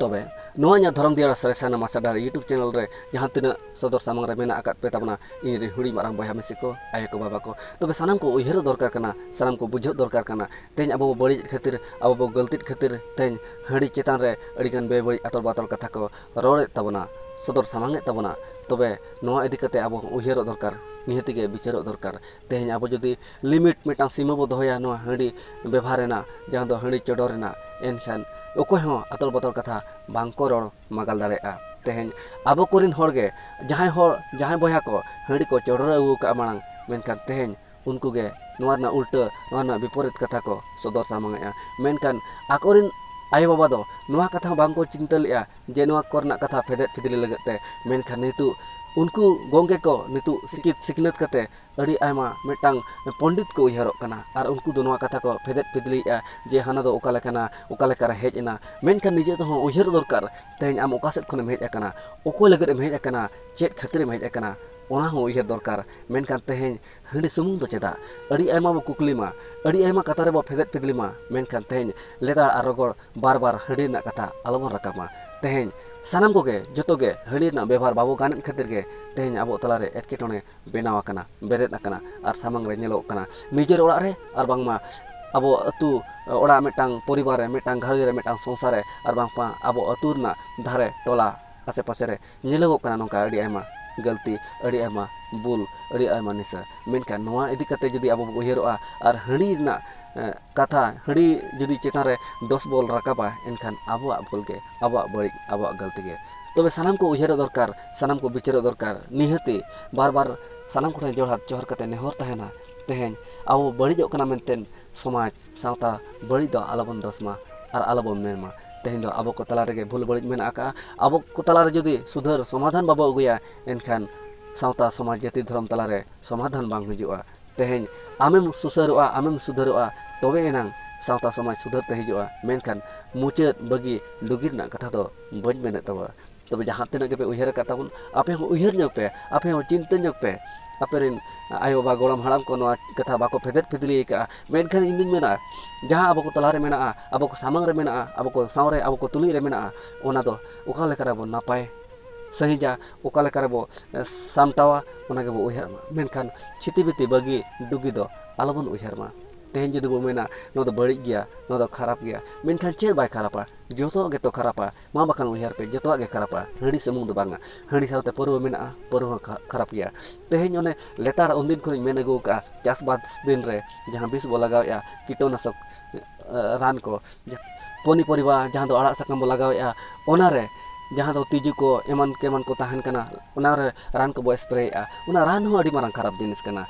ᱛᱚᱵᱮ ᱱᱚᱣᱟ ᱤᱧᱟᱹᱜ ᱫᱷᱚᱨᱚᱢ ᱫᱤᱭᱟ ᱥᱚᱨᱮᱥᱟᱱᱟ ᱢᱟᱥᱴᱟᱨ YouTube ᱪᱮᱱᱮᱞ ᱨᱮ ᱡᱟᱦᱟᱸ ᱛᱤᱱᱟᱹᱜ ᱥᱚᱫᱚᱨ ᱥᱟᱢᱟᱝ ᱨᱮ ᱢᱮᱱᱟᱜ ᱟᱠᱟᱫ ᱯᱮ ᱛᱟᱵᱚᱱᱟ, ᱤᱧ ᱨᱮᱱ ᱦᱩᱰᱤᱧ ᱢᱟᱨᱟᱝ ᱵᱚᱭᱦᱟ ᱢᱤᱥᱤ ᱠᱚ, ᱟᱭᱳ ᱠᱚ, ᱵᱟᱵᱟ ᱠᱚ, ᱛᱚᱵᱮ ᱥᱟᱱᱟᱢ ᱠᱚ ᱩᱭᱦᱟᱹᱨ ᱫᱚᱨᱠᱟᱨ ᱠᱟᱱᱟ, ᱥᱟᱱᱟᱢ ᱠᱚ ᱵᱩᱡᱷᱟᱹᱣ ᱫᱚᱨᱠᱟᱨ ᱠᱟᱱᱟ᱾ ᱛᱮᱦᱮᱧ ᱟᱵᱚ ᱵᱚ ᱵᱟᱹᱲᱤᱡ ᱠᱷᱟᱹᱛᱤᱨ, ᱟᱵᱚ ᱵᱚ ᱜᱟᱹᱞᱛᱤᱜ ᱠᱷᱟᱹᱛᱤᱨ ᱛᱮᱦᱮᱧ ᱦᱟᱺᱰᱤ ᱪᱮᱛᱟᱱ ᱨᱮ ᱟᱹᱰᱤᱜᱟᱱ ᱵᱮᱵᱟᱹᱲᱤᱡ ᱟᱛᱚᱞ ᱵᱟᱛᱚᱞ ᱠᱟᱛᱷᱟ ᱠᱚ ᱨᱚᱲᱮᱫ ᱛᱟᱵᱚᱱᱟ, ᱥᱚᱫᱚᱨ ᱥᱟᱢᱟᱝᱮᱫ ᱛᱟᱵᱚᱱᱟ᱾ ᱛᱚᱵᱮ ᱱᱚᱣᱟ ᱤᱫᱤ ᱠᱟᱛᱮ ᱟᱵᱚ ᱩᱭᱦᱟᱹᱨᱚᱜ ᱫᱚᱨᱠᱟᱨ, ᱱᱤᱦᱟᱹᱛᱤ ᱜᱮ ᱵᱤᱪᱟᱹᱨᱚᱜ ᱫᱚᱨᱠᱟᱨ᱾ ᱛᱮᱦᱮᱧ ᱟᱵᱚ ᱡᱩᱫᱤ limit, ᱢᱤᱫᱴᱟᱝ ᱥᱤᱢᱟᱹ ᱵᱚ ᱫᱚᱦᱚᱭᱟ ᱱᱚᱣᱟ ᱦᱟᱺᱰᱤ ᱵᱮᱵᱷᱟᱨ ᱨᱮᱱᱟᱜ, ᱡᱟᱦᱟᱸ ᱫᱚ ᱦᱟᱺᱰᱤ ᱪᱚᱰᱚᱨ ᱨᱮᱱᱟᱜ, ᱮᱱᱠᱷᱟᱱ ᱚᱠᱚᱭ ᱦᱚᱸ ᱟᱛᱚᱞ ᱵᱟᱛᱚᱞ ᱠᱟᱛᱷᱟ ᱵᱟᱝ ᱠᱚ ᱨᱚᱲ ᱢᱟᱜᱟᱞ ᱫᱟᱲᱮᱭᱟᱜᱼᱟ᱾ ᱛᱮᱦᱮᱧ ᱟᱵᱚ ᱠᱚᱨᱮᱱ ᱦᱚᱲ ᱜᱮ, ᱡᱟᱦᱟᱸᱭ ᱦᱚᱲ, ᱡᱟᱦᱟᱸᱭ ᱵᱚᱭᱦᱟ ᱠᱚ ᱦᱟᱺᱰᱤ ᱠᱚ ᱪᱚᱰᱚᱨ ᱟᱹᱜᱩ ᱟᱠᱟᱫᱼᱟ ᱢᱟᱲᱟᱝ, ᱢᱮᱱᱠᱷᱟᱱ ᱛᱮᱦᱮᱧ ᱩᱱᱠᱩ ᱜᱮ ᱱᱚᱣᱟ ᱨᱮᱱᱟᱜ ᱩᱞᱴᱟᱹ, ᱱᱚᱣᱟ ᱨᱮᱱᱟᱜ ᱵᱤᱯᱚᱨᱤᱛ ᱠᱟᱛᱷᱟ ᱠᱚ ᱥᱚᱫᱚᱨ ᱥᱟᱢᱟᱝᱮᱜᱼᱟ᱾ ᱢᱮᱱᱠᱷᱟᱱ ᱟᱠᱚᱨᱮᱱ ᱟᱭᱳᱼᱵᱟᱵᱟ ᱫᱚ ᱱᱚᱣᱟ ᱠᱟᱛᱷᱟ ᱦᱚᱸ ᱵᱟᱝᱠᱚ ᱪᱤᱱᱛᱟᱹ ᱞᱮᱜᱼᱟ ᱡᱮ ᱱᱚᱣᱟ ᱠᱚᱨᱮᱱᱟᱜ ᱠᱟᱛᱷᱟ ᱯᱷᱮᱫᱮᱫ ᱯᱷᱤᱫᱽᱞᱤ ᱞᱟᱹᱜᱤᱫ ᱛᱮ᱾ ᱢᱮᱱᱠᱷᱟᱱ ᱱᱤᱛᱚᱜ ᱩᱱᱠᱩ ᱜᱚᱢᱠᱮ ᱠᱚ ᱱᱤᱛᱚᱜ ᱥᱤᱠᱷᱤᱛ ᱥᱤᱠᱷᱱᱟᱹᱛ ᱠᱟᱛᱮ ᱟᱹᱰᱤ ᱟᱭᱢᱟ ᱢᱤᱫᱴᱟᱝ ᱯᱚᱱᱰᱤᱛ ᱠᱚ ᱩᱭᱦᱟᱹᱨᱚᱜ ᱠᱟᱱᱟ ᱟᱨ ᱩᱱᱠᱩ ᱫᱚ ᱱᱚᱣᱟ ᱠᱟᱛᱷᱟ ᱠᱚ ᱯᱷᱮᱫᱮᱫ ᱯᱷᱤᱫᱽᱞᱤᱭᱮᱜᱼᱟ ᱡᱮ ᱦᱟᱱᱟ ᱫᱚ ᱚᱠᱟ ᱞᱮᱠᱟᱱᱟ, ᱚᱠᱟ ᱞᱮᱠᱟᱨᱮ ᱦᱮᱡ ᱮᱱᱟ᱾ ᱢᱮᱱᱠᱷᱟᱱ ᱱᱤᱡᱮ ᱛᱮᱦᱚᱸ ᱩᱭᱦᱟᱹᱨ ᱫᱚᱨᱠᱟᱨ, ᱛᱮᱦᱮᱧ ᱟᱢ ᱚᱠᱟ ᱥᱮᱫ ᱠᱷᱚᱱᱮᱢ ᱦᱮᱡ ᱟᱠᱟᱱᱟ, ᱚᱠᱚᱭ ᱞᱟᱹᱜᱤᱫ ᱮᱢ ᱦᱮᱡ ᱟᱠᱟᱱᱟ, ᱪᱮᱫ ᱠᱷᱟᱹᱛᱤᱨ ᱮᱢ ᱦᱮᱡ ᱟᱠᱟᱱᱟ, ᱚᱱᱟ ᱦᱚᱸ ᱩᱭᱦᱟᱹᱨ ᱫᱚᱨᱠᱟᱨ᱾ ᱢᱮᱱᱠᱷᱟᱱ ᱛᱮᱦᱮᱧ ᱦᱟᱺᱰᱤ ᱥᱩᱢᱩᱝ ᱫᱚ ᱪᱮᱫᱟᱜ? ᱟᱹᱰᱤ ᱟᱭᱢᱟ ᱵᱚ ᱠᱩᱠᱞᱤ ᱢᱟ, ᱟᱹᱰᱤ ᱟᱭᱢᱟ ᱠᱟᱛᱷᱟ ᱨᱮᱵᱚ ᱯᱷᱮᱫᱮᱫ ᱯᱷᱤᱫᱽᱞᱤ ᱢᱟ, ᱢᱮᱱᱠᱷᱟᱱ ᱛᱮᱦᱮᱧ ᱞᱮᱛᱟᱲ ᱟᱨ ᱨᱚᱜᱚᱲ ᱵᱟᱨ ᱵᱟᱨ ᱦᱟᱺᱰᱤ ᱨᱮᱱᱟᱜ ᱠᱟᱛᱷᱟ ᱟᱞᱚᱵᱚᱱ ᱨᱟᱠᱟᱵ ᱢᱟ᱾ ᱛᱮᱦᱮᱧ ᱥᱟᱱᱟᱢ ᱠᱚᱜᱮ, ᱡᱚᱛᱚ ᱜᱮ ᱦᱟᱺᱰᱤ ᱨᱮᱱᱟᱜ ᱵᱮᱵᱷᱟᱨ ᱵᱟᱵᱚ ᱜᱟᱱᱮᱫ ᱠᱷᱟᱹᱛᱤᱨ ᱜᱮ ᱛᱮᱦᱮᱧ ᱟᱵᱚ ᱛᱟᱞᱟᱨᱮ ᱮᱴᱠᱮᱴᱚᱬᱮ ᱵᱮᱱᱟᱣ ᱟᱠᱟᱱᱟ, ᱵᱮᱨᱮᱫ ᱟᱠᱟᱱᱟ ᱟᱨ ᱥᱟᱢᱟᱝ ᱨᱮ ᱧᱮᱞᱚᱜ ᱠᱟᱱᱟ᱾ ᱱᱤᱡᱮᱨ ᱚᱲᱟᱜ ᱨᱮ ᱟᱨ ᱵᱟᱝᱢᱟ ᱟᱵᱚ ᱟᱹᱛᱩ ᱚᱲᱟᱜ, ᱢᱤᱫᱴᱟᱝ ᱯᱚᱨᱤᱵᱟᱨ ᱨᱮ, ᱢᱤᱫᱴᱟᱝ ᱜᱷᱟᱨᱚᱸᱡᱽ ᱨᱮ, ᱢᱤᱫᱴᱟᱝ ᱥᱚᱝᱥᱟᱨ ᱨᱮ ᱟᱨ ᱵᱟᱝᱢᱟ ᱟᱵᱚ ᱟᱹᱛᱩ ᱨᱮᱱᱟᱜ ᱫᱷᱟᱨᱮ ᱴᱚᱞᱟ ᱟᱥᱮ ᱯᱟᱥᱮ ᱨᱮ ᱧᱮᱞᱚᱜᱚᱜ ᱠᱟᱱᱟ ᱱᱚᱝᱠᱟ ᱟᱹᱰᱤ ᱟᱭᱢᱟ ᱜᱟᱹᱞᱛᱤ, ᱟᱹᱰᱤ ᱟᱭᱢᱟ ᱵᱩᱞ, ᱟᱹᱰᱤ ᱟᱭᱢᱟ ᱱᱤᱥᱟᱹ᱾ ᱢᱮᱱᱠᱷᱟᱱ ᱱᱚᱣᱟ ᱤᱫᱤ ᱠᱟᱛᱮ ᱡᱩᱫᱤ ᱟᱵᱚ ᱵᱚ ᱩᱭᱦᱟᱹᱨᱚᱜᱼᱟ ᱟᱨ ᱦᱟᱺᱰᱤ ᱨᱮᱱᱟᱜ, ᱮ, ᱠᱟᱛᱷᱟ, ᱦᱟᱺᱰᱤ ᱡᱩᱫᱤ ᱪᱮᱛᱟᱱ ᱨᱮ ᱫᱚᱥ ᱵᱚᱱ ᱨᱟᱠᱟᱵᱟ, ᱮᱱᱠᱷᱟᱱ ᱟᱵᱚᱣᱟᱜ ᱵᱷᱩᱞ ᱜᱮ, ᱟᱵᱚᱣᱟᱜ ᱵᱟᱹᱲᱤᱡ, ᱟᱵᱚᱣᱟᱜ ᱜᱟᱹᱞᱛᱤ ᱜᱮ᱾ ᱛᱚᱵᱮ ᱥᱟᱱᱟᱢ ᱠᱚ ᱩᱭᱦᱟᱹᱨᱚᱜ ᱫᱚᱨᱠᱟᱨ, ᱥᱟᱱᱟᱢ ᱠᱚ ᱵᱤᱪᱟᱹᱨᱚᱜ ᱫᱚᱨᱠᱟᱨ᱾ ᱱᱤᱦᱟᱹᱛᱤ ᱵᱟᱨ ᱵᱟᱨ ᱥᱟᱱᱟᱢ ᱠᱚᱴᱷᱮᱱ ᱡᱚᱦᱟᱨ ᱡᱚᱦᱟᱨ ᱠᱟᱛᱮ ᱱᱮᱦᱚᱨ ᱛᱟᱦᱮᱱᱟ, ᱛᱮᱦᱮᱧ ᱟᱵᱚ ᱵᱟᱹᱲᱤᱡᱚᱜ ᱠᱟᱱᱟ ᱢᱮᱱᱛᱮ ᱥᱚᱢᱟᱡᱽ ᱥᱟᱶᱛᱟ ᱵᱟᱹᱲᱤᱡ ᱫᱚ ᱟᱞᱚᱵᱚᱱ ᱫᱚᱥ ᱢᱟ ᱟᱨ ᱟᱞᱚᱵᱚᱱ ᱢᱮᱱ ᱢᱟ᱾ ᱛᱮᱦᱮᱧ ᱫᱚ ᱟᱵᱚ ᱠᱚ ᱛᱟᱞᱟ ᱨᱮᱜᱮ ᱵᱷᱩᱞ ᱵᱟᱹᱲᱤᱡ ᱢᱮᱱᱟᱜ ᱟᱠᱟᱫᱼᱟ᱾ ᱟᱵᱚ ᱠᱚ ᱛᱟᱞᱟ ᱨᱮ ᱡᱩᱫᱤ ᱥᱩᱫᱷᱟᱹᱨ ᱥᱚᱢᱟᱫᱷᱟᱱ ᱵᱟᱵᱚ ᱟᱹᱜᱩᱭᱟ, ᱮᱱᱠᱷᱟᱱ ᱥᱟᱶᱛᱟ ᱥᱚᱢᱟᱡᱽ ᱡᱟᱹᱛᱤ ᱫᱷᱚᱨᱚᱢ ᱛᱟᱞᱟ ᱨᱮ ᱥᱚᱢᱟᱫᱷᱟᱱ ᱵᱟᱝ ᱦᱤᱡᱩᱜᱼᱟ᱾ ᱛᱮᱦᱮᱧ ᱟᱢᱮᱢ ᱥᱩᱥᱟᱹᱨᱚᱜᱼᱟ, ᱟᱢᱮᱢ ᱥᱩᱫᱷᱟᱹᱨᱚᱜᱼᱟ, ᱛᱚᱵᱮ ᱮᱱᱟᱝ ᱥᱟᱶᱛᱟ ᱥᱚᱢᱟᱡᱽ ᱥᱩᱫᱷᱟᱹᱨ ᱛᱮ ᱦᱤᱡᱩᱜᱼᱟ᱾ ᱢᱮᱱᱠᱷᱟᱱ ᱢᱩᱪᱟᱹᱫ ᱵᱟᱹᱜᱤ ᱰᱩᱜᱤ ᱨᱮᱱᱟᱜ ᱠᱟᱛᱷᱟ ᱫᱚ ᱵᱟᱹᱧ ᱢᱮᱱᱮᱫ ᱛᱟᱵᱚᱱᱟ᱾ ᱛᱚᱵᱮ ᱡᱟᱦᱟᱸ ᱛᱤᱱᱟᱹᱜ ᱜᱮᱯᱮ ᱩᱭᱦᱟᱹᱨ ᱟᱠᱟᱫ ᱛᱟᱵᱚᱱ, ᱟᱯᱮ ᱦᱚᱸ ᱩᱭᱦᱟᱹᱨ ᱧᱚᱜ ᱯᱮ, ᱟᱯᱮ ᱦᱚᱸ ᱪᱤᱱᱛᱟᱹ ᱧᱚᱜ ᱯᱮ᱾ ᱟᱯᱮᱨᱮᱱ ᱟᱭᱳᱼᱵᱟᱵᱟ, ᱜᱚᱲᱚᱢ ᱦᱟᱲᱟᱢ ᱠᱚ ᱱᱚᱣᱟ ᱠᱟᱛᱷᱟ ᱵᱟᱠᱚ ᱯᱷᱮᱫᱮᱫ ᱯᱷᱤᱫᱽᱞᱤ ᱟᱠᱟᱫᱼᱟ, ᱢᱮᱱᱠᱷᱟᱱ ᱤᱧ ᱫᱩᱧ ᱢᱮᱱᱟ, ᱡᱟᱦᱟᱸ ᱟᱵᱚ ᱠᱚ ᱛᱟᱞᱟᱨᱮ ᱢᱮᱱᱟᱜᱼᱟ, ᱟᱵᱚ ᱠᱚ ᱥᱟᱢᱟᱝ ᱨᱮ ᱢᱮᱱᱟᱜᱼᱟ, ᱟᱵᱚ ᱠᱚ ᱥᱟᱶᱨᱮ, ᱟᱵᱚ ᱠᱚ ᱛᱩᱞᱩᱡ ᱨᱮ ᱢᱮᱱᱟᱜᱼᱟ, ᱚᱱᱟ ᱫᱚ ᱚᱠᱟ ᱞᱮᱠᱟ ᱨᱮᱵᱚᱱ ᱱᱟᱯᱟᱭ ᱥᱟᱺᱦᱤᱡᱟ, ᱚᱠᱟ ᱞᱮᱠᱟ ᱨᱮᱵᱚ, ᱮ, ᱥᱟᱢᱴᱟᱣᱟ, ᱚᱱᱟ ᱜᱮᱵᱚ ᱩᱭᱦᱟᱹᱨ ᱢᱟ᱾ ᱢᱮᱱᱠᱷᱟᱱ ᱪᱷᱤᱛᱤ ᱵᱤᱛᱤ ᱵᱟᱹᱜᱤ ᱰᱩᱜᱤ ᱫᱚ ᱟᱞᱚᱵᱚᱱ ᱩᱭᱦᱟᱹᱨ ᱢᱟ᱾ ᱛᱮᱦᱮᱧ ᱡᱩᱫᱤ ᱵᱚ ᱢᱮᱱᱟ, "ᱱᱚᱣᱟ ᱫᱚ ᱵᱟᱹᱲᱤᱡ ᱜᱮᱭᱟ, ᱱᱚᱣᱟ ᱫᱚ ᱠᱷᱟᱨᱟᱯ ᱜᱮᱭᱟ", ᱢᱮᱱᱠᱷᱟᱱ ᱪᱮᱫ ᱵᱟᱭ ᱠᱷᱟᱨᱟᱯᱟ? ᱡᱚᱛᱚᱣᱟᱜ ᱜᱮᱛᱚ ᱠᱷᱟᱨᱟᱯᱟ᱾ ᱢᱟ ᱵᱟᱠᱷᱟᱱ ᱩᱭᱦᱟᱹᱨ ᱯᱮ, ᱡᱚᱛᱚᱣᱟᱜ ᱜᱮ ᱠᱷᱟᱨᱟᱯᱟ᱾ ᱦᱟᱺᱰᱤ ᱥᱩᱢᱩᱝ ᱫᱚ ᱵᱟᱝᱟ, ᱦᱟᱺᱰᱤ ᱥᱟᱶᱛᱮ ᱯᱟᱹᱨᱣᱟᱹ ᱢᱮᱱᱟᱜᱼᱟ, ᱯᱟᱹᱨᱣᱟᱹ ᱦᱚᱸ ᱠᱷᱟ-, ᱠᱷᱟᱨᱟᱯ ᱜᱮᱭᱟ᱾ ᱛᱮᱦᱮᱧ ᱚᱱᱮ ᱞᱮᱛᱟᱲ ᱩᱱᱫᱤᱱ ᱠᱷᱚᱱᱤᱧ ᱢᱮᱱ ᱟᱹᱜᱩ ᱟᱠᱟᱫᱼᱟ, ᱪᱟᱥᱵᱟᱥ ᱫᱤᱱ ᱨᱮ ᱡᱟᱦᱟᱸ ᱵᱤᱥ ᱵᱚ ᱞᱟᱜᱟᱣᱮᱫᱼᱟ, ᱠᱤᱴᱚᱱᱟᱥᱚᱠ, ᱮ, ᱨᱟᱱ ᱠᱚ, ᱡᱟ-, ᱯᱚᱱᱤᱯᱚᱨᱤᱵᱟ ᱡᱟᱦᱟᱸ ᱫᱚ ᱟᱲᱟᱜ ᱥᱟᱠᱟᱢ ᱵᱚ ᱞᱟᱜᱟᱣᱮᱫᱼᱟ, ᱚᱱᱟᱨᱮ ᱡᱟᱦᱟᱸ ᱫᱚ ᱛᱤᱡᱩ ᱠᱚ ᱮᱢᱟᱱ ᱠᱮᱢᱟᱱ ᱠᱚ ᱛᱟᱦᱮᱱ ᱠᱟᱱᱟ, ᱚᱱᱟᱨᱮ ᱨᱟᱱ ᱠᱚᱵᱚ ᱥᱯᱨᱮᱭᱮᱫᱼᱟ, ᱚᱱᱟ ᱨᱟᱱ ᱦᱚᱸ ᱟᱹᱰᱤ ᱢᱟᱨᱟᱝ ᱠᱷᱟᱨᱟᱯ ᱡᱤᱱᱤᱥ ᱠᱟᱱᱟ᱾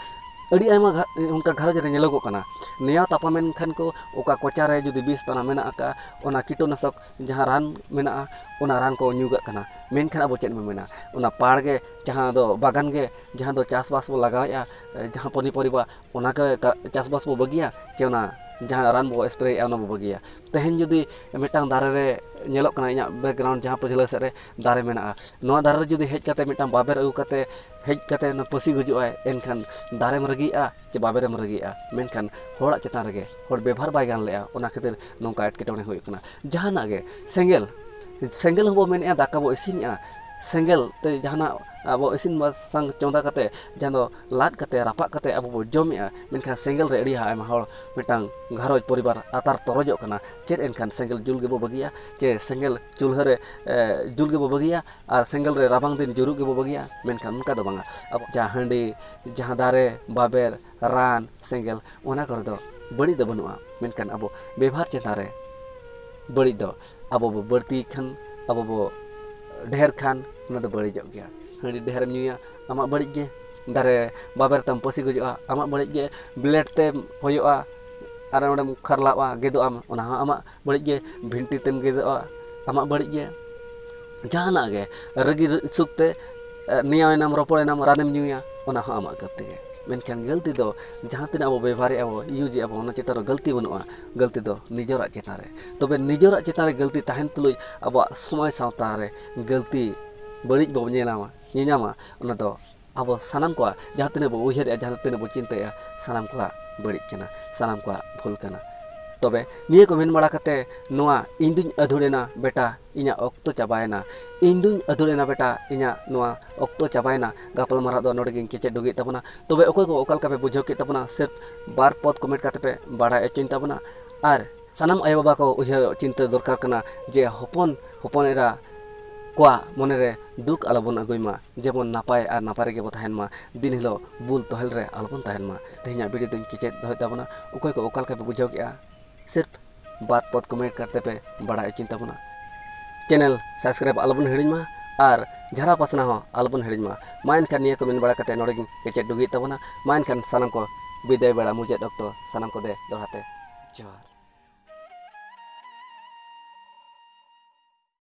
ᱟᱹᱰᱤ ᱟᱭᱢᱟ ᱜᱷᱟ-, ᱚᱱᱠᱟ ᱜᱷᱟᱨᱚᱸᱡᱽ ᱨᱮ ᱧᱮᱞᱚᱜᱚᱜ ᱠᱟᱱᱟ, ᱱᱮᱭᱟᱣ ᱛᱟᱯᱟᱢ ᱮᱱ ᱠᱷᱟᱱ ᱠᱚ, ᱚᱠᱟ ᱠᱚᱪᱟ ᱨᱮ ᱡᱩᱫᱤ ᱵᱤᱥ ᱛᱟᱱᱟ ᱢᱮᱱᱟᱜ ᱟᱠᱟᱫᱼᱟ, ᱚᱱᱟ ᱠᱤᱴᱚᱱᱟᱥᱚᱠ ᱡᱟᱦᱟᱸ ᱨᱟᱱ ᱢᱮᱱᱟᱜᱼᱟ, ᱚᱱᱟ ᱨᱟᱱ ᱠᱚ ᱧᱩ ᱠᱟᱜ ᱠᱟᱱᱟ᱾ ᱢᱮᱱᱠᱷᱟᱱ ᱟᱵᱚ ᱪᱮᱫ ᱵᱚᱱ ᱢᱮᱱᱟ? ᱚᱱᱟ ᱯᱟᱲ ᱜᱮ, ᱡᱟᱦᱟᱸ ᱫᱚ ᱵᱟᱜᱟᱱ ᱜᱮ, ᱡᱟᱦᱟᱸ ᱫᱚ ᱪᱟᱥᱵᱟᱥ ᱵᱚ ᱞᱟᱜᱟᱣᱮᱫᱼᱟ, ᱮ, ᱡᱟᱦᱟᱸ ᱯᱚᱱᱤᱯᱚᱨᱤᱵᱟ, ᱚᱱᱟ ᱠᱚ ᱠᱟ-, ᱪᱟᱥᱵᱟᱥ ᱵᱚ ᱵᱟᱹᱜᱤᱭᱟ, ᱪᱮ ᱚᱱᱟ ᱡᱟᱦᱟᱸ ᱨᱟᱱ ᱵᱚ ᱥᱯᱨᱮᱭᱮᱫᱼᱟ, ᱚᱱᱟ ᱵᱚ ᱵᱟᱹᱜᱤᱭᱟ? ᱛᱮᱦᱮᱧ ᱡᱩᱫᱤ ᱢᱤᱫᱴᱟᱝ ᱫᱟᱨᱮ ᱨᱮ ᱧᱮᱞᱚᱜ ᱠᱟᱱᱟ, ᱤᱧᱟᱹᱜ ᱵᱮᱠᱜᱨᱟᱣᱩᱱᱰ ᱡᱟᱦᱟᱸ ᱯᱟᱹᱪᱷᱞᱟᱹ ᱥᱮᱫ ᱨᱮ ᱫᱟᱨᱮ ᱢᱮᱱᱟᱜᱼᱟ, ᱱᱚᱣᱟ ᱫᱟᱨᱮ ᱨᱮ ᱡᱩᱫᱤ ᱦᱮᱡ ᱠᱟᱛᱮ ᱢᱤᱫᱴᱟᱝ ᱵᱟᱵᱮᱨ ᱟᱹᱜᱩ ᱠᱟᱛᱮ, ᱦᱮᱡ ᱠᱟᱛᱮ ᱚᱱᱟ ᱯᱟᱹᱥᱤ ᱜᱩᱡᱩᱜᱼᱟᱭ, ᱮᱱᱠᱷᱟᱱ ᱫᱟᱨᱮᱢ ᱨᱟᱹᱜᱤᱜᱼᱟ ᱪᱮ ᱵᱟᱵᱮᱨᱮᱢ ᱨᱟᱹᱜᱤᱜᱼᱟ? ᱢᱮᱱᱠᱷᱟᱱ ᱦᱚᱲᱟᱜ ᱪᱮᱛᱟᱱ ᱨᱮᱜᱮ ᱦᱚᱲ ᱵᱮᱵᱷᱟᱨ ᱵᱟᱭ ᱜᱟᱱ ᱞᱮᱜᱼᱟ, ᱚᱱᱟ ᱠᱷᱟᱹᱛᱤᱨ ᱱᱚᱝᱠᱟ ᱮᱴᱠᱮᱴᱚᱬᱮ ᱦᱩᱭᱩᱜ ᱠᱟᱱᱟ᱾ ᱡᱟᱦᱟᱱᱟᱜ ᱜᱮ, ᱥᱮᱸᱜᱮᱞ, ᱥᱮᱸᱜᱮᱞ ᱦᱚᱸᱵᱚ ᱢᱮᱱᱮᱫᱼᱟ, ᱫᱟᱠᱟ ᱵᱚ ᱤᱥᱤᱱᱮᱫᱼᱟ, ᱥᱮᱸᱜᱮᱞ ᱛᱮ ᱡᱟᱦᱟᱱᱟᱜ ᱟᱵᱚ ᱤᱥᱤᱱ ᱵᱟᱥᱟᱝ ᱪᱚᱸᱫᱟ ᱠᱟᱛᱮ, ᱡᱟᱦᱟᱸ ᱫᱚ ᱞᱟᱫ ᱠᱟᱛᱮ, ᱨᱟᱯᱟᱜ ᱠᱟᱛᱮ ᱟᱵᱚ ᱵᱚ ᱡᱚᱢᱮᱫᱼᱟ, ᱢᱮᱱᱠᱷᱟᱱ ᱥᱮᱸᱜᱮᱞ ᱨᱮ ᱟᱹᱰᱤ ᱟᱭᱢᱟ ᱦᱚᱲ, ᱢᱤᱫᱴᱟᱝ ᱜᱷᱟᱨᱚᱸᱡᱽ ᱯᱚᱨᱤᱵᱟᱨ ᱟᱛᱟᱨ ᱛᱚᱨᱚᱡᱚᱜ ᱠᱟᱱᱟ᱾ ᱪᱮᱫ ᱮᱱᱠᱷᱟᱱ ᱥᱮᱸᱜᱮᱞ ᱡᱩᱞ ᱜᱮᱵᱚ ᱵᱟᱹᱜᱤᱭᱟ? ᱪᱮ ᱥᱮᱸᱜᱮᱞ ᱪᱩᱞᱦᱟᱹ ᱨᱮ, ᱮ, ᱡᱩᱞ ᱜᱮᱵᱚ ᱵᱟᱹᱜᱤᱭᱟ ᱟᱨ ᱥᱮᱸᱜᱮᱞ ᱨᱮ ᱨᱟᱵᱟᱝ ᱫᱤᱱ ᱡᱩᱨᱩᱜ ᱜᱮᱵᱚ ᱵᱟᱹᱜᱤᱭᱟ? ᱢᱮᱱᱠᱷᱟᱱ ᱚᱱᱠᱟ ᱫᱚ ᱵᱟᱝᱟ᱾ ᱟᱵᱚ ᱡᱟᱦᱟᱸ ᱦᱟᱺᱰᱤ, ᱡᱟᱦᱟᱸ ᱫᱟᱨᱮ, ᱵᱟᱵᱮᱨ, ᱨᱟᱱ, ᱥᱮᱸᱜᱮᱞ, ᱚᱱᱟ ᱠᱚᱨᱮ ᱫᱚ ᱵᱟᱹᱲᱤᱡ ᱫᱚ ᱵᱟᱹᱱᱩᱜᱼᱟ, ᱢᱮᱱᱠᱷᱟᱱ ᱟᱵᱚ ᱵᱮᱵᱷᱟᱨ ᱪᱮᱛᱟᱱ ᱨᱮ ᱵᱟᱹᱲᱤᱡ ᱫᱚ᱾ ᱟᱵᱚ ᱵᱚ ᱵᱟᱹᱲᱛᱤ ᱠᱷᱟᱱ, ᱟᱵᱚ ᱵᱚ ᱰᱷᱮᱨ ᱠᱷᱟᱱ, ᱚᱱᱟ ᱫᱚ ᱵᱟᱹᱲᱤᱡᱚᱜ ᱜᱮᱭᱟ᱾ ᱦᱟᱺᱰᱤ ᱰᱷᱮᱨᱮᱢ ᱧᱩᱭᱟ, ᱟᱢᱟᱜ ᱵᱟᱹᱲᱤᱡ ᱜᱮ᱾ ᱫᱟᱨᱮ ᱵᱟᱵᱮᱨ ᱛᱮᱢ ᱯᱟᱹᱥᱤ ᱜᱚᱡᱚᱜᱼᱟ, ᱟᱢᱟᱜ ᱵᱟᱹᱲᱤᱡ ᱜᱮ᱾ ᱵᱞᱮᱰ ᱛᱮᱢ ᱦᱚᱭᱚᱜᱼᱟ ᱟᱨ ᱚᱸᱰᱮᱢ ᱠᱷᱟᱨᱞᱟᱜᱼᱟ, ᱜᱮᱫᱚᱜ ᱟᱢ, ᱚᱱᱟ ᱦᱚᱸ ᱟᱢᱟᱜ ᱵᱟᱹᱲᱤᱡ ᱜᱮ᱾ ᱵᱷᱤᱱᱴᱤ ᱛᱮᱢ ᱜᱮᱫᱚᱜᱼᱟ, ᱟᱢᱟᱜ ᱵᱟᱹᱲᱤᱡ ᱜᱮ᱾ ᱡᱟᱦᱟᱱᱟᱜ ᱜᱮ, ᱨᱟᱹᱜᱤ ᱥᱩᱠ ᱛᱮ ᱱᱮᱭᱟᱣᱮᱱᱟᱢ, ᱨᱚᱯᱚᱲᱮᱱᱟᱢ, ᱨᱟᱱᱮᱢ ᱧᱩᱭᱟ, ᱚᱱᱟ ᱦᱚᱸ ᱟᱢᱟᱜ ᱜᱟᱹᱞᱛᱤ ᱜᱮ᱾ ᱢᱮᱱᱠᱷᱟᱱ ᱜᱟᱹᱞᱛᱤ ᱫᱚ ᱡᱟᱦᱟᱸ ᱛᱤᱱᱟᱹᱜ ᱟᱵᱚ ᱵᱮᱵᱚᱦᱟᱨᱮᱫᱼᱟ ᱵᱚ, ᱤᱭᱩᱡᱮᱫᱼᱟ ᱵᱚ, ᱚᱱᱟ ᱪᱮᱛᱟᱱ ᱨᱮ ᱜᱟᱹᱞᱛᱤ ᱵᱟᱹᱱᱩᱜᱼᱟ᱾ ᱜᱟᱹᱞᱛᱤ ᱫᱚ ᱱᱤᱡᱮᱨᱟᱜ ᱪᱮᱛᱟᱱ ᱨᱮ᱾ ᱛᱚᱵᱮ ᱱᱤᱡᱮᱨᱟᱜ ᱪᱮᱛᱟᱱ ᱨᱮ ᱜᱟᱹᱞᱛᱤ ᱛᱟᱦᱮᱱ ᱛᱩᱞᱩᱡ ᱟᱵᱚᱣᱟᱜ ᱥᱚᱢᱟᱡᱽ ᱥᱟᱶᱛᱟ ᱨᱮ ᱜᱟᱹᱞᱛᱤ ᱵᱟᱹᱲᱤᱡ ᱵᱚ ᱧᱮᱞᱟᱢᱟ, ᱧᱮᱧᱟᱢᱟ, ᱚᱱᱟ ᱫᱚ ᱟᱵᱚ ᱥᱟᱱᱟᱢ ᱠᱚᱣᱟᱜ, ᱡᱟᱦᱟᱸ ᱛᱤᱱᱟᱹᱜ ᱵᱚ ᱩᱭᱦᱟᱹᱨᱮᱜᱼᱟ, ᱡᱟᱦᱟᱸ ᱛᱤᱱᱟᱹᱜ ᱵᱚ ᱪᱤᱱᱛᱟᱹᱭᱮᱜᱼᱟ, ᱥᱟᱱᱟᱢ ᱠᱚᱣᱟᱜ ᱵᱟᱹᱲᱤᱡ ᱠᱟᱱᱟ, ᱥᱟᱱᱟᱢ ᱠᱚᱣᱟᱜ ᱵᱷᱩᱞ ᱠᱟᱱᱟ᱾ ᱛᱚᱵᱮ ᱱᱤᱭᱟᱹ ᱠᱚ ᱢᱮᱱ ᱵᱟᱲᱟ ᱠᱟᱛᱮ, ᱱᱚᱣᱟ "ᱤᱧ ᱫᱩᱧ ᱟᱹᱫᱷᱩᱲ ᱮᱱᱟ ᱵᱮᱴᱟ, ᱤᱧᱟᱹᱜ ᱚᱠᱛᱚ ᱪᱟᱵᱟᱭᱮᱱᱟ, ᱤᱧ ᱫᱩᱧ ᱟᱹᱫᱷᱩᱲ ᱮᱱᱟ ᱵᱮᱴᱟ, ᱤᱧᱟᱹᱜ ᱱᱚᱣᱟ ᱚᱠᱛᱚ ᱪᱟᱵᱟᱭᱮᱱᱟ", ᱜᱟᱯᱟᱞᱢᱟᱨᱟᱣ ᱫᱚ ᱱᱚᱰᱮ ᱜᱤᱧ ᱠᱮᱪᱮᱫ ᱰᱩᱜᱤᱭᱮᱫ ᱛᱟᱵᱚᱱᱟ᱾ ᱛᱚᱵᱮ ᱚᱠᱚᱭ ᱠᱚ ᱚᱠᱟ ᱞᱮᱠᱟ ᱯᱮ ᱵᱩᱡᱷᱟᱹᱣ ᱠᱮᱫ ᱛᱟᱵᱚᱱᱟ, ᱥᱤᱨᱯ ᱵᱟᱨ ᱯᱚᱫ ᱠᱚᱢᱮᱱᱴ ᱠᱟᱛᱮ ᱯᱮ ᱵᱟᱲᱟᱭ ᱦᱚᱪᱚᱧ ᱛᱟᱵᱚᱱᱟ᱾ ᱟᱨ ᱥᱟᱱᱟᱢ ᱟᱭᱳᱼᱵᱟᱵᱟ ᱠᱚ ᱩᱭᱦᱟᱹᱨ ᱪᱤᱱᱛᱟᱹ ᱫᱚᱨᱠᱟᱨ ᱠᱟᱱᱟ ᱡᱮ ᱦᱚᱯᱚᱱ, ᱦᱚᱯᱚᱱ ᱮᱨᱟ ᱠᱚᱣᱟᱜ ᱢᱚᱱᱮᱨᱮ ᱫᱩᱠ ᱟᱞᱚᱵᱚᱱ ᱟᱹᱜᱩᱭ ᱢᱟ, ᱡᱮᱢᱚᱱ ᱱᱟᱯᱟᱭ ᱟᱨ ᱱᱟᱯᱟᱭ ᱨᱮᱜᱮ ᱵᱚ ᱛᱟᱦᱮᱱ ᱢᱟ, ᱫᱤᱱ ᱦᱤᱞᱳᱜ ᱵᱩᱞ ᱛᱚᱦᱮᱞ ᱨᱮ ᱟᱞᱚᱵᱚᱱ ᱛᱟᱦᱮᱱ ᱢᱟ᱾ ᱛᱮᱦᱮᱧᱟᱜ ᱵᱷᱤᱰᱤᱭᱳ ᱫᱚᱧ ᱠᱮᱪᱮᱫ ᱫᱚᱦᱚᱭᱮᱫ ᱛᱟᱵᱚᱱᱟ᱾ ᱚᱠᱚᱭ ᱠᱚ ᱚᱠᱟ ᱞᱮᱠᱟ ᱯᱮ ᱵᱩᱡᱷᱟᱹᱣ ᱠᱮᱜᱼᱟ, ᱥᱤᱨᱯ ᱵᱟᱨ ᱯᱚᱫ ᱠᱚᱢᱮᱱᱴ ᱠᱟᱛᱮ ᱯᱮ ᱵᱟᱲᱟᱭ ᱦᱚᱪᱚᱧ ᱛᱟᱵᱚᱱᱟ᱾ ᱪᱮᱱᱮᱞ ᱥᱟᱵᱥᱠᱨᱟᱭᱤᱵ ᱟᱞᱚᱵᱚᱱ ᱦᱤᱲᱤᱧ ᱢᱟ ᱟᱨ ᱡᱷᱟᱨᱟ ᱯᱟᱥᱱᱟᱣ ᱦᱚᱸ ᱟᱞᱚᱵᱚᱱ ᱦᱤᱲᱤᱧ ᱢᱟ᱾ ᱢᱟ ᱮᱱᱠᱷᱟᱱ ᱱᱤᱭᱟᱹ ᱠᱚ ᱢᱮᱱ ᱵᱟᱲᱟ ᱠᱟᱛᱮ ᱱᱚᱰᱮ ᱜᱤᱧ ᱠᱮᱪᱮᱫ ᱰᱩᱜᱤᱭᱮᱫ ᱛᱟᱵᱚᱱᱟ᱾ ᱢᱟ ᱮᱱᱠᱷᱟᱱ ᱥᱟᱱᱟᱢ ᱠᱚ ᱵᱤᱫᱟᱹᱭ ᱵᱮᱲᱟ ᱢᱩᱪᱟᱹᱫ ᱚᱠᱛᱚ ᱥᱟᱱᱟᱢ ᱠᱚᱫᱮ ᱫᱚᱦᱲᱟ ᱛᱮ ᱡᱚᱦᱟᱨ᱾